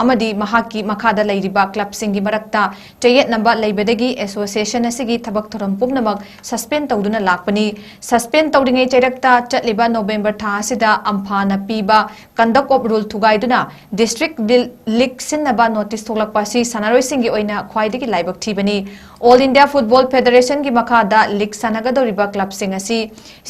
ꯑꯃꯗꯤ ꯃꯍꯥꯛꯀꯤ ꯃꯈꯥꯗ ꯂꯩꯔꯤꯕ ꯀ꯭ꯂꯕꯁꯤꯡꯒꯤ ꯃꯔꯛꯇ ꯆꯌꯦꯠꯅꯕ ꯂꯩꯕꯗꯒꯤ ꯑꯦꯁꯣꯁꯤꯌꯦꯁꯟ ꯑꯁꯤꯒꯤ ꯊꯕꯛ ꯊꯧꯔꯝ ꯄꯨꯝꯅꯃꯛ ꯁꯁꯄꯦꯟ ꯇꯧꯗꯨꯅ ꯂꯥꯛꯄꯅꯤ꯫ ꯁꯁꯄꯦꯟ ꯇꯧꯔꯤꯉꯩ ꯆꯩꯔꯛꯇ ꯆꯠꯂꯤꯕ ꯅꯣꯕꯦꯝꯕꯔ ꯊꯥ ꯑꯁꯤꯗ ꯑꯝꯐꯥꯅ ꯄꯤꯕ ꯀꯟꯗꯛ ꯑꯣꯐ ꯔꯨꯜ ꯊꯨꯒꯥꯏꯗꯨꯅ ꯗꯤꯁꯇ꯭ꯔꯤꯛ ꯂꯤ-, ꯂꯤꯒ ꯁꯤꯟꯅꯕ ꯅꯣꯇꯤꯁ ꯊꯣꯛꯂꯛꯄ ꯑꯁꯤ ꯁꯥꯟꯅꯔꯣꯏꯁꯤꯡꯒꯤ ꯑꯣꯏꯅ ꯈ꯭ꯋꯥꯏꯗꯒꯤ ꯂꯥꯏꯕꯛ ꯊꯤꯕꯅꯤ꯫ ꯑꯣꯜ ꯏꯟꯗꯤꯌꯥ ꯐꯨꯠꯕꯣꯜ ꯐꯦꯗꯔꯦꯁꯟꯒꯤ ꯃꯈꯥꯗ ꯂꯤꯒ ꯁꯥꯟꯅꯒꯗꯧꯔꯤꯕ ꯀ꯭ꯂꯕꯁꯤꯡ ꯑꯁꯤ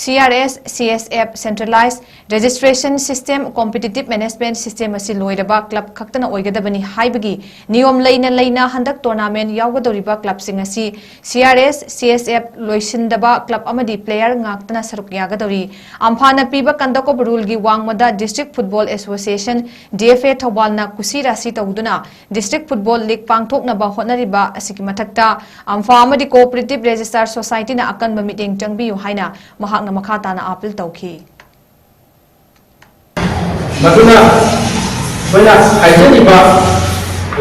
C R S, C S F, centralise registration system, competitive management system ꯑꯁꯤ ꯂꯣꯏꯔꯕ ꯀ꯭ꯂꯕ ꯈꯛꯇꯅ ꯑꯣꯏꯒꯗꯕꯅꯤ ꯍꯥꯏꯕꯒꯤ ꯅꯤꯌꯣꯝ ꯂꯩꯅ ꯂꯩꯅ ꯍꯟꯗꯛ ꯇꯣꯔꯅꯥꯃꯦꯟꯠ ꯌꯥꯎꯒꯗꯧꯔꯤꯕ ꯀ꯭ꯂꯕꯁꯤꯡ ꯑꯁꯤ C R S, C S F ꯂꯣꯏꯁꯤꯟꯗꯕ ꯀ꯭ꯂꯕ ꯑꯃꯗꯤ ꯄ꯭ꯂꯦꯌꯔ ꯉꯥꯛꯇꯅ ꯁꯔꯨꯛ ꯌꯥꯒꯗꯧꯔꯤ꯫ ꯑꯝꯐꯥꯅ ꯄꯤꯕ ꯀꯟꯗꯛ ꯑꯣꯐ ꯔꯨꯜꯒꯤ ꯋꯥꯡꯃꯗ district football association, D F A, ꯊꯧꯕꯥꯜꯅ ꯀꯨꯁꯤ ꯔꯥꯁꯤ ꯇꯧꯗꯨꯅ ꯗꯤꯁꯇ꯭ꯔꯤꯛ ꯐꯨꯠꯕꯣꯜ ꯂꯤꯒ ꯄꯥꯡꯊꯣꯛꯅꯕ ꯍꯣꯠꯅꯔꯤꯕ ꯑꯁꯤꯒꯤ ꯃꯊꯛꯇ ꯑꯝꯐꯥ ꯑꯃꯗꯤ ꯀꯣꯑꯣꯄꯔꯦꯇꯤꯚ ꯔꯦꯖꯤꯁꯇꯥꯔ ꯁꯣꯁꯥꯏꯇꯤꯅ ꯑꯀꯟꯕ ꯃꯤꯠꯌꯦꯡ ꯆꯪꯕꯤꯌꯨ ꯍꯥꯏꯅ ꯃꯍꯥꯛꯅ ꯃꯈꯥ ꯇꯥꯅ ꯑꯥꯄꯤꯜ ꯇꯧꯈꯤ꯫ ꯃꯗꯨꯅ ꯑꯩꯈꯣꯏꯅ ꯍꯥꯏꯖꯔꯤꯕ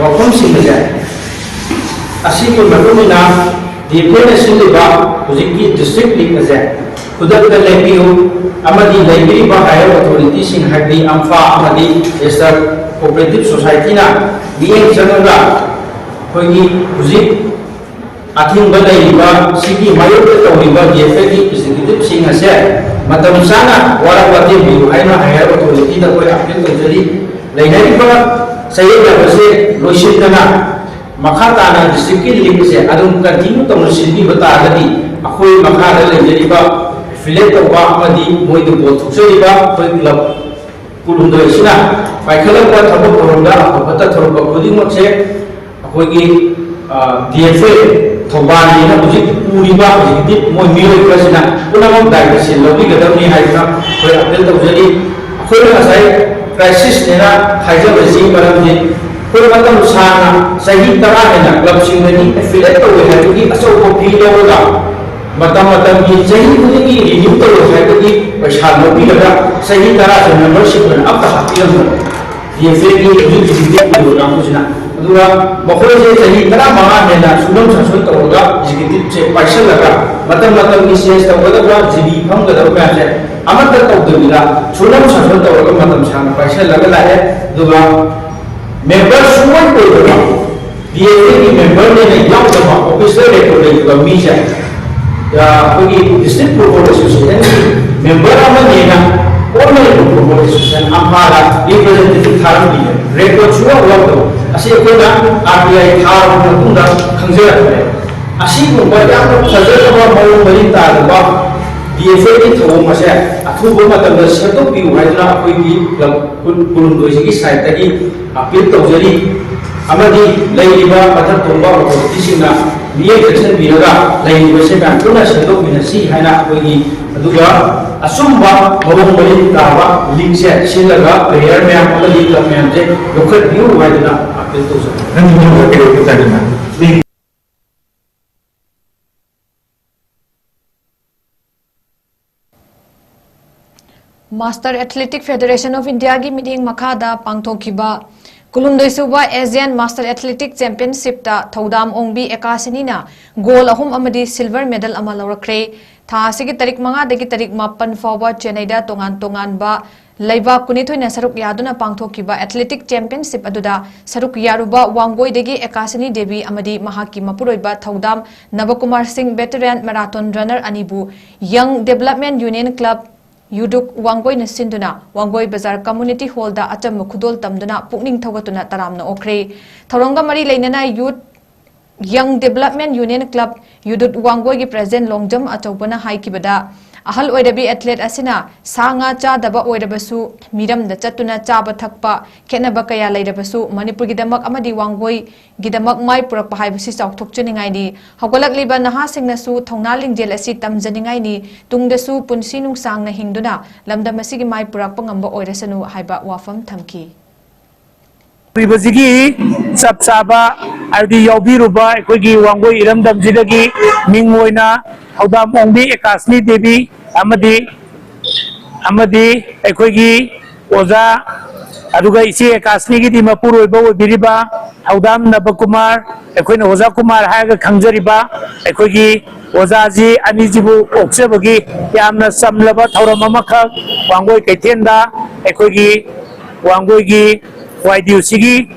ꯋꯥꯐꯝꯁꯤꯡ ꯑꯁꯦ, ꯑꯁꯤꯒꯤ ꯃꯇꯨꯡ ꯏꯟꯅ ꯗꯤ ꯑꯦꯐ ꯑꯦꯅ ꯁꯤꯜꯂꯤꯕ ꯍꯧꯖꯤꯛꯀꯤ ꯗꯤꯁꯇ꯭ꯔꯤꯛ ꯂꯤꯒ ꯑꯁꯦ ꯈꯨꯗꯛꯇ ꯂꯦꯞꯄꯤꯌꯨ ꯑꯃꯗꯤ ꯂꯩꯕꯤꯔꯤꯕ ꯍꯥꯏꯌꯔ ꯑꯣꯊꯣꯔꯤꯇꯤꯁꯤꯡ, ꯍꯥꯏꯕꯗꯤ ꯑꯝꯐꯥ ꯑꯃꯗꯤ ꯔꯦꯖꯤꯁꯇꯔ ꯀꯣꯑꯣꯄꯔꯦꯇꯤꯚ ꯁꯣꯁꯥꯏꯇꯤꯅ ꯃꯤꯠꯌꯦꯡ ꯆꯪꯉꯒ ꯑꯩꯈꯣꯏꯒꯤ ꯍꯧꯖꯤꯛ ꯑꯊꯤꯡꯕ ꯂꯩꯔꯤꯕ ꯁꯤꯒꯤ ꯃꯥꯌꯣꯛꯇ ꯇꯧꯔꯤꯕ ꯗꯤ ꯑꯦꯐ ꯑꯦꯒꯤ ꯑꯦꯛꯖꯤꯀ꯭ꯌꯨꯇꯤꯚꯁꯤꯡ ꯑꯁꯦ ꯃꯇꯝ ꯆꯥꯅ ꯋꯥꯔꯛ ꯋꯥꯇꯦꯝ ꯄꯤꯌꯨ ꯍꯥꯏꯅ ꯍꯥꯏꯌꯔ ꯑꯣꯊꯣꯔꯤꯇꯤꯗ ꯑꯩꯈꯣꯏ ꯑꯄꯤꯜ ꯇꯧꯖꯔꯤ꯫ ꯂꯩꯅꯔꯤꯕ ꯆꯌꯦꯠꯅꯕꯁꯦ ꯂꯣꯏꯁꯤꯟꯗꯅ ꯃꯈꯥ ꯇꯥꯅ ꯗꯤꯁꯇ꯭ꯔꯤꯛꯀꯤ ꯂꯤꯒꯁꯦ ꯑꯗꯨꯝ ꯀꯟꯇꯤꯅ꯭ꯌꯨ ꯇꯧꯅ ꯁꯤꯟꯕꯤꯕ ꯇꯥꯔꯒꯗꯤ ꯑꯩꯈꯣꯏ ꯃꯈꯥꯗ ꯂꯩꯖꯔꯤꯕ ꯑꯦꯐꯤꯂꯦꯠ ꯇꯧꯕ ꯑꯃꯗꯤ ꯃꯣꯏꯗ ꯕꯣꯜ ꯊꯣꯛꯆꯔꯤꯕ ꯑꯩꯈꯣꯏ ꯀ꯭ꯂꯕ ꯀꯨꯟꯍꯨꯝꯗꯣꯏ ꯑꯁꯤꯅ ꯄꯥꯏꯈꯠꯂꯛꯄ ꯊꯕꯛ ꯊꯧꯔꯝꯗ ꯑꯐ ꯐꯠꯇ ꯊꯧꯔꯝ ꯄꯨꯝꯅꯃꯛꯁꯦ ꯑꯩꯈꯣꯏꯒꯤ ꯗꯤ ꯑꯦꯐ ꯑꯦ ꯊꯧꯕꯥꯜꯒꯤꯅ ꯍꯧꯖꯤꯛ ꯄꯨꯔꯤꯕ ꯑꯦꯛꯖꯤꯀ꯭ꯌꯨꯇꯤꯚ ꯃꯣꯏ ꯃꯤꯑꯣꯏꯕꯁꯤꯅ ꯄꯨꯝꯅꯃꯛ ꯗꯥꯏꯇꯁꯤꯡ ꯂꯧꯕꯤꯒꯗꯕꯅꯤ ꯍꯥꯏꯗꯨꯅ ꯑꯩꯈꯣꯏ ꯑꯄꯤꯜ ꯇꯧꯖꯔꯤ꯫ ꯑꯩꯈꯣꯏꯅ ꯉꯁꯥꯏ ꯀ꯭ꯔꯥꯏꯁꯤꯁꯅꯦꯅ ꯍꯥꯏꯖꯕꯁꯤ ꯃꯔꯝꯗꯤ ꯑꯩꯈꯣꯏ ꯃꯇꯝ ꯁꯥꯡꯅ ꯆꯍꯤ ꯇꯔꯥ ꯍꯦꯟꯅ ꯀ꯭ꯂꯕꯁꯤꯡꯗꯒꯤ ꯑꯦꯐꯤꯂꯦꯠ ꯇꯧꯋꯦ ꯍꯥꯏꯕꯒꯤ ꯑꯆꯧꯕ ꯐꯤ ꯂꯧꯔꯒ ꯃꯇꯝ ꯃꯇꯝꯒꯤ ꯆꯍꯤ ꯈꯨꯗꯤꯡꯒꯤ ꯔꯤꯅ꯭ꯌꯨ ꯇꯧꯔꯣ ꯍꯥꯏꯕꯒꯤ ꯄꯩꯁꯥ ꯂꯧꯕꯤꯔꯒ ꯆꯍꯤ ꯇꯔꯥꯁꯦ ꯃꯦꯝꯕꯔꯁꯤꯞ ꯑꯣꯏꯅ ꯑꯝꯇ ꯍꯥꯞꯄꯤꯔꯝꯗꯕ ꯗꯤ ꯑꯦꯐ ꯑꯦꯒꯤ ꯍꯧꯖꯤꯛ ꯑꯦꯛꯖꯤꯀ꯭ꯌꯨꯇꯤꯚ ꯑꯣꯏꯕ ꯀꯥꯡꯕꯨꯁꯤꯅ꯫ ꯑꯗꯨꯒ ꯃꯈꯣꯏꯁꯦ ꯆꯍꯤ ꯇꯔꯥꯃꯉꯥ ꯍꯦꯟꯅ ꯁꯨꯡꯅꯝ ꯁꯥꯁꯣꯏ ꯇꯧꯔꯒ ꯑꯦꯛꯖꯤꯀ꯭ꯌꯨꯇꯤꯚꯁꯦ ꯄꯥꯏꯁꯜꯂꯒ ꯃꯇꯝ ꯃꯇꯝꯒꯤ ꯆꯦꯟꯖ ꯇꯧꯒꯗꯕ ꯖꯤ ꯕꯤ ꯐꯝꯒꯗꯕ ꯃꯌꯥꯝꯁꯦ ꯑꯃꯠꯇ ꯇꯧꯗꯕꯤꯗ ꯁꯨꯡꯅꯝ ꯁꯥꯁꯣꯏ ꯇꯧꯔꯒ ꯃꯇꯝ ꯁꯥꯡꯅ ꯄꯥꯏꯁꯜꯂꯒ ꯂꯥꯛꯑꯦ꯫ ꯑꯗꯨꯒ ꯃꯦꯝꯕꯔ ꯁꯨꯡꯑꯣꯏ ꯑꯣꯏꯗꯕ, ꯕꯤ ꯑꯦꯜ ꯑꯦꯒꯤ ꯃꯦꯝꯕꯔꯅꯦꯅ ꯌꯥꯎꯗꯕ, ꯑꯣꯐꯤꯁꯇ ꯔꯦꯀꯣꯔꯗ ꯂꯩꯇꯕ ꯃꯤꯁꯦ, ꯑ, ꯑꯩꯈꯣꯏꯒꯤ ꯗꯤꯁꯇ꯭ꯔꯤꯛ ꯐꯨꯠꯕꯣꯜ ꯑꯦꯁꯣꯁꯤꯌꯦꯁꯟꯒꯤ ꯃꯦꯝꯕꯔ ꯑꯃꯅꯦꯅ ꯑꯣꯜ ꯃꯅꯤꯄꯨꯔ ꯐꯨꯠꯕꯣꯜ ꯑꯦꯁꯣꯁꯤꯌꯦꯁꯟ, ꯑꯝꯐꯥꯗ ꯔꯤꯄ꯭ꯔꯖꯦꯟꯇꯦꯇꯤꯚ ꯊꯥꯔꯝꯃꯤꯅꯦ꯫ ꯔꯦꯀꯣꯔꯗ ꯁꯨꯡꯌꯥꯎ ꯌꯥꯎꯗꯕ꯫ ꯑꯁꯤ ꯑꯩꯈꯣꯏꯅ ꯑꯥꯔ ꯇꯤ ꯑꯥꯏ ꯊꯥꯔꯕ ꯃꯇꯨꯡꯗ ꯈꯪꯖꯔꯛꯄꯅꯦ꯫ ꯑꯁꯤꯒꯨꯝꯕ ꯌꯥꯝꯅ ꯐꯖꯔꯕ ꯃꯑꯣꯡ ꯃꯔꯤꯟ ꯇꯥꯔꯕ ꯕꯤ ꯑꯦꯐ ꯑꯦꯒꯤ ꯊꯧꯑꯣꯡ ꯑꯁꯦ ꯑꯊꯨꯕ ꯃꯇꯝꯗ ꯁꯦꯝꯗꯣꯛꯄꯤꯌꯨ ꯍꯥꯏꯗꯨꯅ ꯑꯩꯈꯣꯏꯒꯤ ꯀ꯭ꯂꯕ ꯀꯨꯟ-, ꯀꯨꯟꯍꯨꯝꯗꯣꯏꯁꯤꯒꯤ ꯁꯥꯏꯠꯇꯒꯤ ꯑꯄꯤꯜ ꯇꯧꯖꯔꯤ꯫ ꯑꯃꯗꯤ ꯂꯩꯔꯤꯕ ꯃꯊꯛ ꯊꯣꯡꯕ ꯑꯣꯊꯣꯔꯤꯇꯤꯁꯤꯡꯅ ꯃꯤꯠꯌꯦꯡ ꯆꯪꯁꯤꯟꯕꯤꯔꯒ ꯂꯩꯔꯤꯕꯁꯦ ꯃꯌꯥꯝ ꯄꯨꯟꯅ ꯁꯦꯝꯗꯣꯛꯃꯤꯟꯅꯁꯤ ꯍꯥꯏꯅ ꯑꯩꯈꯣꯏꯒꯤ, ꯑꯗꯨꯒ ꯑꯆꯨꯝꯕ ꯃꯑꯣꯡ ꯃꯔꯤꯟ ꯇꯥꯕ ꯂꯤꯡꯁꯦ ꯁꯤꯜꯂꯒ ꯄ꯭ꯂꯦꯌꯔ ꯃꯌꯥꯝ ꯑꯃꯗꯤ ꯀ꯭ꯂꯕ ꯃꯌꯥꯝꯁꯦ ꯌꯣꯛꯈꯠꯄꯤꯌꯨ ꯍꯥꯏꯗꯨꯅ ꯑꯄꯤꯜ ꯇꯧꯖꯔꯤ꯫ Master Athletic Federation of Indiaꯒꯤ ꯃꯤꯠꯌꯦꯡ ꯃꯈꯥꯗ ꯄꯥꯡꯊꯣꯛꯈꯤꯕ ꯀꯨꯟꯍꯨꯝꯗꯣꯏ ꯁꯨꯕ Asian Master Athletic Championshipꯇ ꯊꯧꯗꯥꯝ ꯑꯣꯡꯕꯤ ꯑꯦꯀꯥꯁꯤꯅꯤꯅ ꯒꯣꯜ ꯑꯍꯨꯝ ꯑꯃꯗꯤ ꯁꯤꯜꯚꯔ ꯃꯦꯗꯜ ꯑꯃ ꯂꯧꯔꯛꯈ꯭ꯔꯦ꯫ ꯊꯥ ꯑꯁꯤꯒꯤ ꯇꯥꯔꯤꯛ ꯃꯉꯥꯗꯒꯤ ꯇꯥꯔꯤꯛ ꯃꯥꯄꯟ ꯐꯥꯎꯕ ꯆꯦꯟꯅꯩꯗ ꯇꯣꯉꯥꯟ ꯇꯣꯉꯥꯟꯕ ꯂꯩꯕꯥꯛ ꯀꯨꯟꯅꯤꯊꯣꯏꯅ ꯁꯔꯨꯛ ꯌꯥꯗꯨꯅ ꯄꯥꯡꯊꯣꯛꯈꯤꯕ ꯑꯦꯊꯂꯦꯇꯤꯛ ꯆꯦꯝꯄꯤꯌꯟꯁꯤꯞ ꯑꯗꯨꯗ ꯁꯔꯨꯛ ꯌꯥꯔꯨꯕ ꯋꯥꯡꯒꯣꯏꯗꯒꯤ ꯑꯦꯀꯥꯁꯤꯅꯤ ꯗꯦꯕꯤ ꯑꯃꯗꯤ ꯃꯍꯥꯛꯀꯤ ꯃꯄꯨꯔꯣꯏꯕ ꯊꯧꯗꯥꯝ ꯅꯕꯀꯨꯃꯥꯔ ꯁꯤꯡ veteran marathon runner ꯑꯅꯤꯕꯨ Young Development Union Club ꯌꯨꯗꯨꯛ ꯋꯥꯡꯒꯣꯏꯅ ꯁꯤꯟꯗꯨꯅ ꯋꯥꯡꯒꯣꯏ ꯕꯖꯥꯔ community hallꯗ ꯑꯆꯝꯕ ꯈꯨꯗꯣꯜ ꯇꯝꯗꯨꯅ ꯄꯨꯛꯅꯤꯡ ꯊꯧꯒꯠꯇꯨꯅ ꯇꯔꯥꯝꯅ ꯑꯣꯛꯈ꯭ꯔꯦ꯫ ꯊꯧꯔꯝꯒ ꯃꯔꯤ ꯂꯩꯅꯅ Youth Young Development Union Club ꯌꯨꯗꯨꯠ ꯋꯥꯡꯒꯣꯏꯒꯤ president Longjam ꯑꯆꯧꯕꯅ ꯍꯥꯏꯈꯤꯕꯗ, ꯑꯍꯜ ꯑꯣꯏꯔꯕꯤ athlete ꯑꯁꯤꯅ ꯁꯥ ꯉꯥ ꯆꯥꯗꯕ ꯑꯣꯏꯔꯕꯁꯨ, ꯃꯤꯔꯝꯗ ꯆꯠꯇꯨꯅ ꯆꯥꯕ ꯊꯛꯄ ꯈꯦꯠꯅꯕ ꯀꯌꯥ ꯂꯩꯔꯕꯁꯨ, ꯃꯅꯤꯄꯨꯔꯒꯤꯗꯃꯛ ꯑꯃꯗꯤ ꯋꯥꯡꯒꯣꯏꯒꯤꯗꯃꯛ ꯃꯥꯏ ꯄꯨꯔꯛꯄ ꯍꯥꯏꯕꯁꯤ ꯆꯥꯎꯊꯣꯛꯆꯅꯤꯡꯉꯥꯏꯅꯤ꯫ ꯍꯧꯒꯠꯂꯛꯂꯤꯕ ꯅꯍꯥꯁꯤꯡꯅꯁꯨ ꯊꯧꯅꯥ ꯂꯤꯡꯖꯦꯜ ꯑꯁꯤ ꯇꯝꯖꯅꯤꯡꯉꯥꯏꯅꯤ꯫ ꯇꯨꯡꯗꯁꯨ ꯄꯨꯟꯁꯤ ꯅꯨꯡꯁꯥꯡꯅ ꯍꯤꯡꯗꯨꯅ ꯂꯝꯗꯝ ꯑꯁꯤꯒꯤ ꯃꯥꯏ ꯄꯨꯔꯛꯄ ꯉꯝꯕ ꯑꯣꯏꯔꯁꯅꯨ ꯍꯥꯏꯕ ꯋꯥꯐꯝ ꯊꯝꯈꯤ꯫ ꯇꯧꯔꯤꯕꯁꯤꯒꯤ ꯆꯞ ꯆꯥꯕ, ꯍꯥꯏꯕꯗꯤ ꯌꯥꯎꯕꯤꯔꯨꯕ ꯑꯩꯈꯣꯏꯒꯤ ꯋꯥꯡꯒꯣꯏ ꯏꯔꯝꯗꯝꯁꯤꯗꯒꯤ ꯃꯤꯡ ꯑꯣꯏꯅ ꯊꯧꯗꯥꯝ ꯑꯣꯡꯕꯤ ꯑꯦꯀꯥꯁꯅꯤ ꯗꯦꯕꯤ ꯑꯃꯗꯤ, ꯑꯃꯗꯤ ꯑꯩꯈꯣꯏꯒꯤ ꯑꯣꯖꯥ, ꯑꯗꯨꯒ ꯏꯆꯦ ꯑꯦꯀꯥꯁꯅꯤꯒꯤꯗꯤ ꯃꯄꯨꯔꯣꯏꯕ ꯑꯣꯏꯕꯤꯔꯤꯕ ꯊꯧꯗꯥꯝ ꯅꯕꯀꯨꯃꯥꯔ, ꯑꯩꯈꯣꯏꯅ ꯑꯣꯖꯥ ꯀꯨꯃꯥꯔ ꯍꯥꯏꯔꯒ ꯈꯪꯖꯔꯤꯕ ꯑꯩꯈꯣꯏꯒꯤ ꯑꯣꯖꯥꯁꯤ ꯑꯅꯤꯁꯤꯕꯨ ꯑꯣꯛꯆꯕꯒꯤ ꯌꯥꯝꯅ ꯆꯝꯂꯕ ꯊꯧꯔꯝ ꯑꯃꯈꯛ ꯋꯥꯡꯒꯣꯏ ꯀꯩꯊꯦꯜꯗ ꯑꯩꯈꯣꯏꯒꯤ ꯋꯥꯡꯒꯣꯏꯒꯤ ꯋꯥꯏ ꯗꯤ ꯌꯨ ꯁꯤꯒꯤ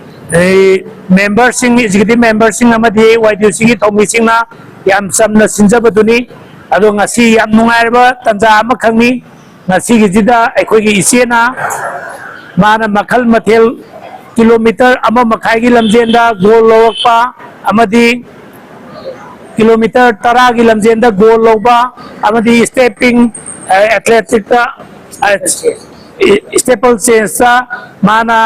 ꯃꯦꯝꯕꯔꯁꯤꯡ, ꯑꯦꯛꯖꯤꯀ꯭ꯌꯨꯇꯤꯚ ꯃꯦꯝꯕꯔꯁꯤꯡ ꯑꯃꯗꯤ ꯋꯥꯏ ꯗꯤ ꯌꯨ ꯁꯤꯒꯤ ꯊꯧꯃꯤꯁꯤꯡꯅ ꯌꯥꯝ ꯆꯝꯅ ꯁꯤꯟꯖꯕꯗꯨꯅꯤ꯫ ꯑꯗꯣ ꯉꯁꯤ ꯌꯥꯝ ꯅꯨꯡꯉꯥꯏꯔꯕ ꯇꯥꯟꯖꯥ ꯑꯃꯈꯛꯅꯤ꯫ ꯉꯁꯤꯒꯤꯁꯤꯗ ꯑꯩꯈꯣꯏꯒꯤ ꯏꯆꯦꯅ, ꯃꯥꯅ ꯃꯈꯜ ꯃꯊꯦꯜ, ꯀꯤꯂꯣꯃꯤꯇꯔ ꯑꯃ ꯃꯈꯥꯏꯒꯤ ꯂꯝꯖꯦꯟꯗ ꯒꯣꯜ ꯂꯧꯔꯛꯄ ꯑꯃꯗꯤ ꯀꯤꯂꯣꯃꯤꯇꯔ ꯇꯔꯥꯒꯤ ꯂꯝꯖꯦꯟꯗ ꯒꯣꯜ ꯂꯧꯕ ꯑꯃꯗꯤ ꯁ꯭ꯇꯦꯄꯤꯡ, ꯑꯦꯊꯂꯦꯇꯤꯛꯇ, ꯁ꯭ꯇꯦꯄꯜ ꯆꯦꯟꯖꯇ ꯃꯥꯅ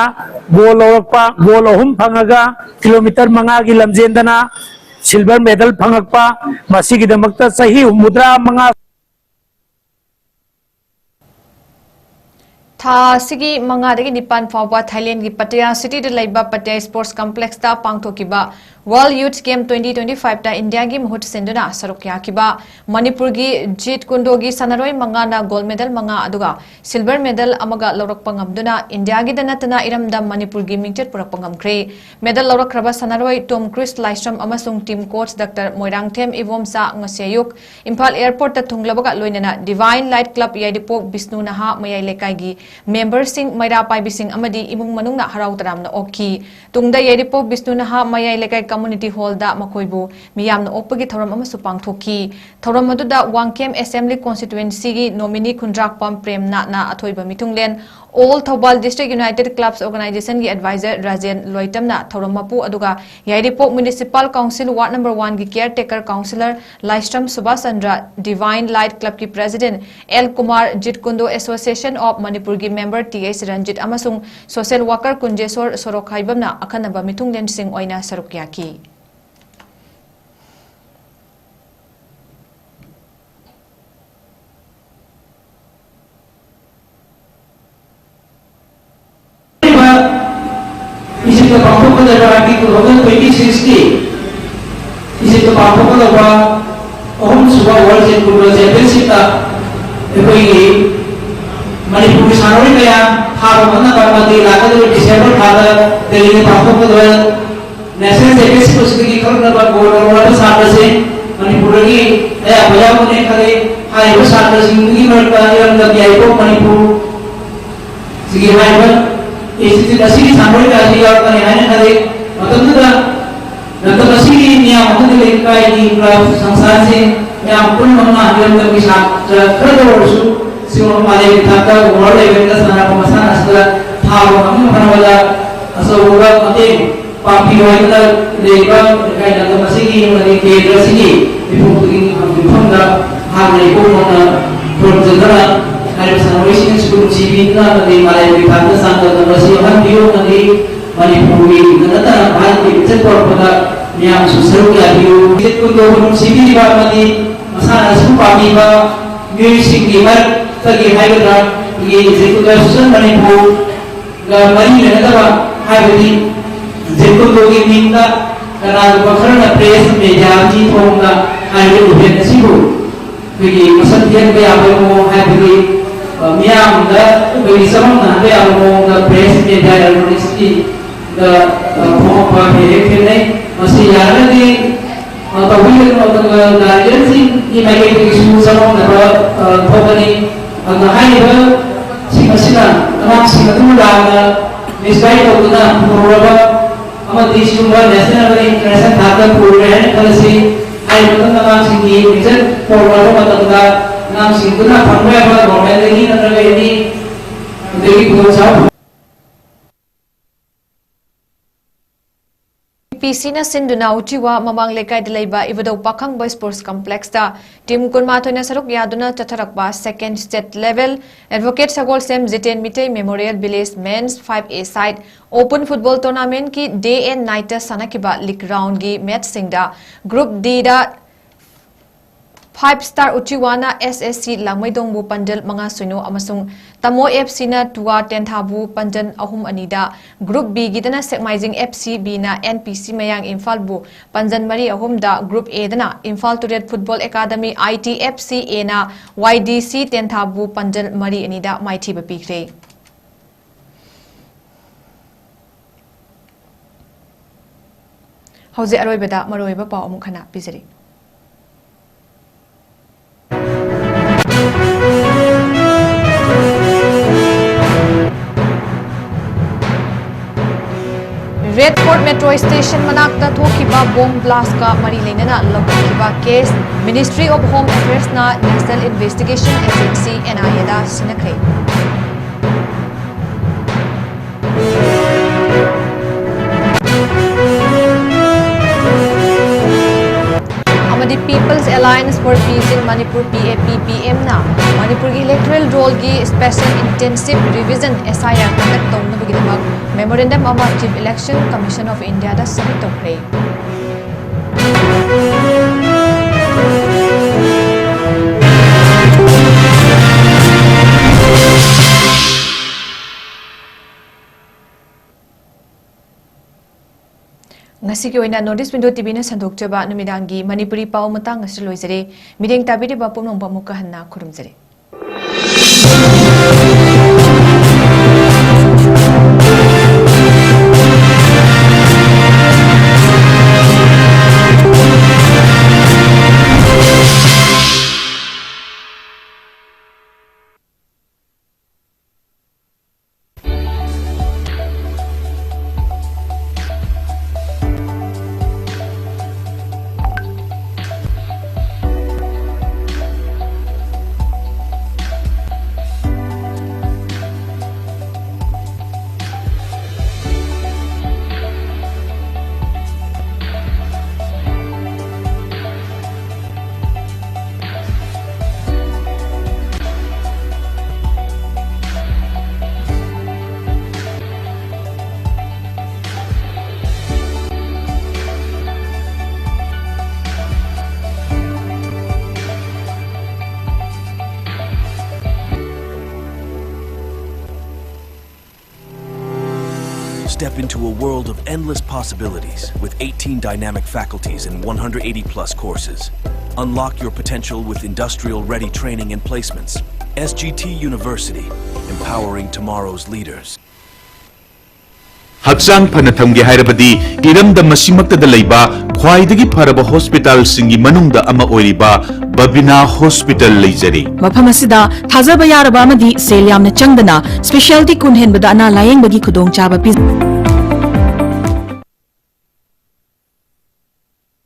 ꯒꯣꯜ ꯂꯧꯔꯛꯄ, ꯒꯣꯜ ꯑꯍꯨꯝ ꯐꯪꯉꯒ ꯀꯤꯂꯣꯃꯤꯇꯔ ꯃꯉꯥꯒꯤ ꯂꯝꯖꯦꯟꯗꯅ ꯁꯤꯜꯚꯔ ꯃꯦꯗꯜ ꯐꯪꯉꯛꯄ, ꯃꯁꯤꯒꯤꯗꯃꯛꯇ ꯆꯍꯤ ꯍꯨꯝꯐꯨꯇꯔꯥ ꯃꯉꯥ ꯊꯥ ꯑꯁꯤꯒꯤ ꯃꯉꯥꯗꯒꯤ ꯅꯤꯄꯥꯟ ꯐꯥꯎꯕ ꯊꯥꯏꯂꯦꯟꯒꯤ ꯄꯇꯌꯥ ꯁꯤꯇꯤꯗ ꯂꯩꯕ ꯄꯇꯌꯥ ꯁ꯭ꯄꯣꯔꯠꯁ ꯀꯝꯄ꯭ꯂꯦꯛꯁꯇ ꯄꯥꯡꯊꯣꯛꯈꯤꯕ world youth game twenty twenty ꯐꯥꯏꯚꯇ ꯏꯟꯗꯤꯌꯥꯒꯤ ꯃꯍꯨꯠ ꯁꯤꯟꯗꯨꯅ ꯁꯔꯨꯛ ꯌꯥꯈꯤꯕ ꯃꯅꯤꯄꯨꯔꯒꯤ ꯖꯤꯠ ꯀꯨꯟꯗꯣꯒꯤ ꯁꯥꯟꯅꯔꯣꯏ ꯃꯉꯥꯅ ꯒꯣꯜꯗ ꯃꯦꯗꯜ ꯃꯉꯥ ꯑꯗꯨꯒ ꯁꯤꯜꯚꯔ ꯃꯦꯗꯜ ꯑꯃꯒ ꯂꯧꯔꯛꯄ ꯉꯝꯗꯨꯅ ꯏꯟꯗꯤꯌꯥꯒꯤꯗ ꯅꯠꯇꯅ ꯏꯔꯝꯗꯝ ꯃꯅꯤꯄꯨꯔꯒꯤ ꯃꯤꯡꯆꯠ ꯄꯨꯔꯛꯄ ꯉꯝꯈ꯭ꯔꯦ꯫ ꯃꯦꯗꯜ ꯂꯧꯔꯛꯈ꯭ꯔꯕ ꯁꯥꯟꯅꯔꯣꯏ ꯇꯣꯝ ꯀ꯭ꯔꯤꯁ ꯂꯥꯏꯁ꯭ꯔꯝ ꯑꯃꯁꯨꯡ team coach doctor Moirangthem Ibomcha ꯉꯁꯤ ꯑꯌꯨꯛ ꯏꯝꯐꯥꯜ ꯑꯦꯌꯔꯄꯣꯔꯠꯇ ꯊꯨꯡꯂꯕꯒ ꯂꯣꯏꯅꯅ ꯗꯤꯚꯥꯏꯟ ꯂꯥꯏꯠ ꯀ꯭ꯂꯕ ꯌꯥꯏꯔꯤꯄꯣꯛ ꯕꯤꯁꯅꯨ ꯅꯍꯥ ꯃꯌꯥꯏ ꯂꯩꯀꯥꯏꯒꯤ ꯃꯦꯝꯕꯔꯁꯤꯡ, ꯃꯩꯔꯥ ꯄꯥꯏꯕꯤꯁꯤꯡ ꯑꯃꯗꯤ ꯏꯃꯨꯡ ꯃꯅꯨꯡꯅ ꯍꯔꯥꯎ ꯇꯔꯥꯝꯅ ꯑꯣꯛꯈꯤ꯫ ꯇꯨꯡꯗ ꯌꯥꯏꯔꯤꯄꯣꯛ ꯕꯤꯁꯅꯨ ꯅꯍꯥ ꯃꯌꯥꯏ ꯂꯩꯀꯥꯏ ꯀꯝꯃꯨꯅꯤꯇꯤ ꯍꯣꯜꯗ ꯃꯈꯣꯏꯕꯨ ꯃꯤꯌꯥꯝꯅ ꯑꯣꯛꯄꯒꯤ ꯊꯧꯔꯝ ꯑꯃꯁꯨ ꯄꯥꯡꯊꯣꯛꯈꯤ꯫ ꯊꯧꯔꯝ ꯑꯗꯨꯗ ꯋꯥꯡꯈꯦꯝ ꯑꯦꯁꯦꯝꯕ꯭ꯂꯤ ꯀꯣꯟꯁꯇꯤꯇ꯭ꯋꯦꯟꯁꯤꯒꯤ ꯅꯣꯃꯤꯅꯤ ꯈꯨꯟꯗ꯭ꯔꯥꯛꯄꯝ ꯄ꯭ꯔꯦꯝꯅꯥꯊꯅ ꯑꯊꯣꯏꯕ ꯃꯤꯊꯨꯡꯂꯦꯟ, all Thoubal district united clubs ꯑꯣꯔꯒꯅꯥꯏꯖꯦꯁꯟꯒꯤ ꯑꯦꯗꯚꯥꯏꯖꯔ ꯔꯥꯖꯦꯟ ꯂꯣꯏꯇꯝꯅ ꯊꯧꯔꯝ ꯃꯄꯨ ꯑꯗꯨꯒ ꯌꯥꯏꯔꯤꯄꯣꯛ ꯃ꯭ꯌꯨꯅꯤꯁꯤꯄꯥꯜ ꯀꯥꯎꯟꯁꯤꯜ ꯋꯥꯔꯗ ꯅꯝꯕꯔ ꯋꯥꯟꯒꯤ ꯀꯤꯌꯔ ꯇꯦꯀꯔ ꯀꯥꯎꯟꯁꯤꯂꯔ ꯂꯥꯏꯁ꯭ꯔꯝ ꯁꯨꯕꯥꯁ ꯆꯟꯗ꯭ꯔ, ꯗꯤꯚꯥꯏꯟ ꯂꯥꯏꯠ ꯀ꯭ꯂꯕꯀꯤ president L Kumar, Jeet Kune Do association of ꯃꯅꯤꯄꯨꯔꯒꯤ ꯃꯦꯝꯕꯔ ꯇꯤ ꯑꯩꯆ ꯔꯟꯖꯤꯠ ꯑꯃꯁꯨꯡ ꯁꯣꯁꯤꯌꯦꯜ ꯋꯥꯀꯔ ꯀꯨꯟꯖꯦꯁꯣꯔ ꯁꯣꯔꯣꯛꯈꯥꯏꯕꯝꯅ ꯑꯈꯟꯅꯕ ꯃꯤꯊꯨꯡꯂꯦꯟꯁꯤꯡ ꯑꯣꯏꯅ ꯁꯔꯨꯛ ꯌꯥꯈꯤ꯫ ꯏꯖꯤꯞꯇ ꯄꯥꯡꯊꯣꯛꯀꯗꯕ ꯍꯥꯏꯗꯤ two thousand twenty six ꯀꯤ ꯏꯖꯤꯞꯇ ꯄꯥꯡꯊꯣꯛꯀꯗꯕ ꯑꯍꯨꯝꯁꯨꯕ ꯋꯥꯔꯜ ꯖꯦꯠ ꯐꯨꯠꯕꯣꯜ ꯆꯦꯝꯄꯤꯌꯟꯁꯤꯞꯇ ꯑꯩꯈꯣꯏꯒꯤ ꯃꯅꯤꯄꯨꯔꯒꯤ ꯁꯥꯟꯅꯔꯣꯏ ꯀꯌꯥ ꯊꯥꯕ ꯉꯝꯅꯕ ꯑꯃꯗꯤ ꯂꯥꯛꯀꯗꯧꯔꯤꯕ ꯗꯤꯁꯦꯝꯕꯔ ꯊꯥꯗ ꯗꯦꯜꯂꯤꯗ ꯄꯥꯡꯊꯣꯛꯀꯗꯕ ꯅꯦꯁꯅꯦꯜ ꯆꯦꯝꯄꯤꯌꯟꯁꯤꯞ ꯑꯁꯤꯗꯒꯤ ꯈꯜꯂꯛꯅꯕ ꯒꯣꯜ ꯂꯧꯔꯕ ꯁꯥꯇ꯭ꯔꯁꯤꯡ ꯃꯅꯤꯄꯨꯔꯗꯒꯤ ꯑꯌꯥꯝꯕ ꯌꯥꯎꯒꯅꯤ ꯈꯜꯂꯤ꯫ ꯍꯥꯏꯔꯤꯕ ꯁꯥꯇ꯭ꯔꯁꯤꯡꯗꯨꯒꯤ ꯃꯔꯛꯇ ꯏꯔꯝꯗꯝ ꯌꯥꯏꯔꯤꯄꯣꯛ ꯃꯅꯤꯄꯨꯔ ꯁꯤꯒꯤ ꯍꯥꯏꯔꯤꯕ ꯑꯦꯁꯤꯁꯤ ꯉꯁꯤꯒꯤ ꯁꯥꯟꯅꯔꯣꯏ ꯀꯌꯥꯁꯤ ꯌꯥꯎꯔꯛꯀꯅꯤ ꯍꯥꯏꯅ ꯈꯜꯂꯤ꯫ ꯃꯇꯝꯗꯨꯗ ꯂꯝꯗꯝ ꯑꯁꯤꯒꯤ ꯃꯤꯌꯥꯝ ꯑꯃꯗꯤ ꯂꯩꯀꯥꯏꯒꯤ ꯀ꯭ꯂꯕ ꯁꯪꯁꯊꯥꯟꯁꯤꯡ ꯃꯌꯥꯝ ꯄꯨꯝꯅꯃꯛꯅ ꯂꯝꯗꯝꯒꯤ ꯁꯥꯇ꯭ꯔ ꯈꯔꯗ ꯑꯣꯏꯔꯁꯨ ꯁꯤꯒꯨꯝꯕ ꯃꯥꯂꯦꯝꯒꯤ ꯊꯥꯛꯇ world levelꯗ ꯁꯥꯟꯅꯔꯛꯄ ꯃꯁꯥꯟꯅ ꯑꯁꯤꯗ ꯊꯥꯕ ꯉꯝꯅꯕ ꯍꯣꯠꯅꯕꯗ ꯑꯆꯧꯕ ꯃꯇꯦꯡ ꯄꯥꯡꯕꯤꯌꯨ ꯍꯥꯏꯗꯨꯅ ꯂꯩꯔꯤꯕ ꯂꯩꯀꯥꯏ ꯂꯝꯗꯝ ꯑꯁꯤꯒꯤ ꯑꯃꯗꯤ ꯀꯦꯟꯗ꯭ꯔ ꯑꯁꯤꯒꯤ ꯃꯤꯐꯝ ꯈꯨꯗꯤꯡꯒꯤ ꯃꯐꯝꯗ ꯍꯥꯟꯅ ꯏꯀꯣꯛ ꯃꯣꯠꯅ ꯈꯨꯔꯨꯝꯖꯗꯨꯅ ꯍꯥꯏꯔꯤꯕ ꯁꯥꯟꯅꯔꯣꯏꯁꯤꯡ ꯑꯁꯤꯕꯨ ꯅꯨꯡꯁꯤꯕꯤꯗꯨꯅ ꯑꯃꯗꯤ ꯃꯥꯂꯦꯝꯒꯤ ꯊꯥꯛꯇ ꯆꯥꯡꯗꯝꯅꯕ ꯑꯁꯤ ꯌꯥꯎꯍꯟꯕꯤꯌꯨ ꯑꯃꯗꯤ ꯃꯅꯤꯄꯨꯔꯒꯤ ꯅꯠꯇꯅ ꯚꯥꯔꯠꯀꯤ ꯃꯤꯡꯆꯠ ꯄꯨꯔꯛꯄꯗ ꯃꯤꯌꯥꯝꯁꯨ ꯁꯔꯨꯛ ꯌꯥꯕꯤꯌꯨ꯫ ꯃꯤꯡꯆꯠ ꯀꯨꯟꯗꯣꯕꯨ ꯅꯨꯡꯁꯤꯕꯤꯔꯤꯕ ꯑꯃꯗꯤ ꯃꯁꯥꯟꯅ ꯑꯁꯤꯕꯨ ꯄꯥꯝꯕꯤꯕ ꯃꯤꯑꯣꯏꯁꯤꯡꯒꯤ ꯃꯔꯛꯇꯒꯤ ꯍꯥꯏꯒꯗ꯭ꯔꯥ, ꯑꯩꯈꯣꯏꯒꯤ Executive Association ꯃꯅꯤꯄꯨꯔꯒ ꯃꯔꯤ ꯂꯩꯅꯗꯕ, ꯍꯥꯏꯕꯗꯤ ꯖꯦꯀꯨꯟꯗꯣꯒꯤ ꯃꯤꯡꯗ ꯀꯅꯥꯒꯨꯝꯕ ꯈꯔꯅ press media ꯑꯃꯒꯤ ꯊꯣꯡꯗ ꯍꯥꯏꯔꯤꯕ event ꯑꯁꯤꯕꯨ ꯑꯩꯈꯣꯏꯒꯤ ꯃꯁꯛ ꯊꯤꯍꯟꯕ ꯌꯥꯕꯒꯤ ꯃꯑꯣꯡ, ꯍꯥꯏꯕꯗꯤ, ꯑ, ꯃꯤꯌꯥꯝꯗ ꯑꯩꯈꯣꯏꯒꯤ ꯆꯃꯝꯅꯍꯟꯕ ꯌꯥꯕ ꯃꯑꯣꯡꯗ press media journalistꯀꯤ ꯗ, ꯑ, ꯐꯣꯡꯉꯛꯄ ꯍꯦꯛ ꯍꯦꯛ ꯊꯦꯡꯅꯩ꯫ ꯃꯁꯤ ꯌꯥꯔꯒꯗꯤ, ꯑ, ꯇꯧꯕꯤꯒꯅꯨ, ꯑꯗꯨꯒ guardianꯁꯤꯡꯒꯤ ꯃꯥꯏꯀꯩꯗꯒꯤꯁꯨ ꯆꯃꯝꯅꯕ, ꯑ, ꯊꯣꯛꯀꯅꯤ꯫ ꯑꯗꯨꯅ ꯍꯥꯏꯔꯤꯕꯁꯤꯡ ꯑꯁꯤꯅ ꯑꯉꯥꯡꯁꯤꯡ ꯑꯗꯨ ꯂꯥꯟꯅ misguide ꯇꯧꯗꯨꯅ ꯄꯨꯊꯣꯛꯂꯕ ꯑꯃꯗꯤ ꯁꯤꯒꯨꯝꯕ national ꯑꯃꯗꯤ international ꯊꯥꯛꯇ ꯄꯨꯔꯦ ꯍꯥꯏꯅ ꯈꯜꯂꯁꯤ꯫ ꯍꯥꯏꯔꯤꯕ ꯑꯉꯥꯡꯁꯤꯡꯒꯤ ꯃꯤꯡꯆꯠ ꯄꯣꯔꯛꯂꯕ ꯃꯇꯝꯗ ꯑꯉꯥꯡꯁꯤꯡꯗꯨꯅ ꯐꯪꯕ ꯌꯥꯕ governmentꯗꯒꯤ ꯅꯠꯇ꯭ꯔꯒ any ꯑꯗꯒꯤ ꯈꯨꯗꯣꯡꯆꯥꯕ ꯄꯤ ꯁꯤꯅ ꯁꯤꯟꯗꯨꯅ ꯎꯆꯤꯋꯥ ꯃꯃꯥꯡ ꯂꯩꯀꯥꯏꯗ ꯂꯩꯕ ꯏꯕꯨꯙꯧ ꯄꯥꯈꯪꯕ Sports Complexꯇ team ꯀꯨꯟꯃꯥꯊꯣꯏꯅ ꯁꯔꯨꯛ ꯌꯥꯗꯨꯅ ꯆꯠꯊꯔꯛꯄ second state level Advocate Sagolsem Jiten Meitei Memorial Village Men's five A side open football tournamentꯀꯤ day and nightꯇ ꯁꯥꯟꯅꯈꯤꯕ league roundꯒꯤ matchꯁꯤꯡꯗ Group Dꯗ Five Star ꯎꯆꯤꯋꯥꯅ S S C ꯂꯥꯡꯃꯩꯗꯣꯡꯕꯨ ꯄꯥꯟꯖꯜ ꯃꯉꯥ ꯁꯤꯅꯣ ꯑꯃꯁꯨꯡ ꯇꯃꯣ F Cꯅ ꯇꯨꯋꯥ ꯇꯦꯟꯊꯥꯕꯨ ꯄꯥꯟꯖꯜ ꯑꯍꯨꯝ ꯑꯅꯤꯗ, Group Bꯒꯤꯗꯅ ꯁꯦꯛꯃꯥꯏꯖꯤꯡ F C Bꯅ N P C ꯃꯌꯥꯡ ꯏꯝꯐꯥꯜꯕꯨ ꯄꯥꯟꯖꯜ ꯃꯔꯤ ꯑꯍꯨꯝꯗ, Group Aꯗꯅ Imphal ꯇꯨꯔꯦꯠ Football Academy I T F C Aꯅ Y D C ꯇꯦꯟꯊꯥꯕꯨ ꯄꯥꯟꯖꯜ ꯃꯔꯤ ꯑꯅꯤꯗ ꯃꯥꯏꯊꯤꯕ ꯄꯤꯈ꯭ꯔꯦ꯫ ꯍꯧꯖꯤꯛ ꯑꯔꯣꯏꯕꯗ ꯃꯔꯨꯑꯣꯏꯕ ꯄꯥꯎ ꯑꯃꯨꯛ ꯍꯟꯅ ꯄꯤꯖꯔꯤ꯫ ꯔꯦꯜꯋꯦ ꯁ꯭ꯇꯦꯁꯟ ꯃꯅꯥꯛꯇ ꯊꯣꯛꯈꯤꯕ ꯕꯣꯝ ꯕ꯭ꯂꯥꯁꯀ ꯃꯔꯤ ꯂꯩꯅꯅ ꯂꯧꯊꯣꯛꯈꯤꯕ ꯀꯦꯁ Ministry of Home Affairsꯅ National Investigation Agency, NIAꯗ ꯁꯤꯟꯅꯈ꯭ꯔꯦ꯫ ꯑꯃꯗꯤ People's Alliance for Peace in Manipur, P A P P Mꯅ ꯃꯅꯤꯄꯨꯔꯒꯤ electoral rollꯒꯤ Special Intensive Revision, S I R conduct ꯇꯧꯅꯕꯒꯤꯗꯃꯛ memorandum ꯑꯃ Chief Election Commission of Indiaꯗ submit ꯇꯧꯈ꯭ꯔꯦ꯫ ꯉꯁꯤꯒꯤ ꯑꯣꯏꯅ North East Window TVꯅ ꯁꯟꯗꯣꯛꯆꯕ ꯅꯨꯃꯤꯗꯥꯡꯒꯤ ꯃꯅꯤꯄꯨꯔꯤ ꯄꯥꯎ ꯃꯇꯥꯡ ꯑꯁꯤ ꯂꯣꯏꯖꯔꯦ꯫ ꯃꯤꯠꯌꯦꯡ ꯇꯥꯕꯤꯔꯤꯕ ꯄꯨꯝꯅꯃꯛꯄꯨ ꯑꯃꯨꯛꯀ ꯍꯟꯅ ꯈꯨꯔꯨꯝꯖꯔꯤ꯫ Step into a world of endless possibilities with eighteen dynamic faculties and one hundred eighty plus courses. Unlock your potential with industrial ready training and placements. S G T University, empowering tomorrow's leaders. ꯍꯛꯆꯥꯡ ꯐꯅ ꯊꯝꯒꯦ ꯍꯥꯏꯔꯕꯗꯤ ꯏꯔꯝꯗꯝ ꯑꯁꯤꯃꯛꯇꯗ ꯂꯩꯕ ꯈ꯭ꯋꯥꯏꯗꯒꯤ ꯐꯔꯕ ꯍꯣꯁꯄꯤꯇꯥꯜꯁꯤꯡꯒꯤ ꯃꯅꯨꯡꯗ ꯑꯃ ꯑꯣꯏꯔꯤꯕ ꯕꯕꯤꯅꯥ ꯍꯣꯁꯄꯤꯇꯥꯜ ꯂꯩꯖꯔꯤ꯫ ꯃꯐꯝ ꯑꯁꯤꯗ ꯊꯥꯖꯕ ꯌꯥꯔꯕ ꯑꯃꯗꯤ ꯁꯦꯜ ꯌꯥꯝꯅ ꯆꯪꯗꯅ specialty ꯀꯨꯟ ꯍꯦꯟꯕꯗ ꯑꯅꯥ ꯂꯥꯌꯦꯡꯕꯒꯤ ꯈꯨꯗꯣꯡꯆꯥꯕ ꯄꯤ꯫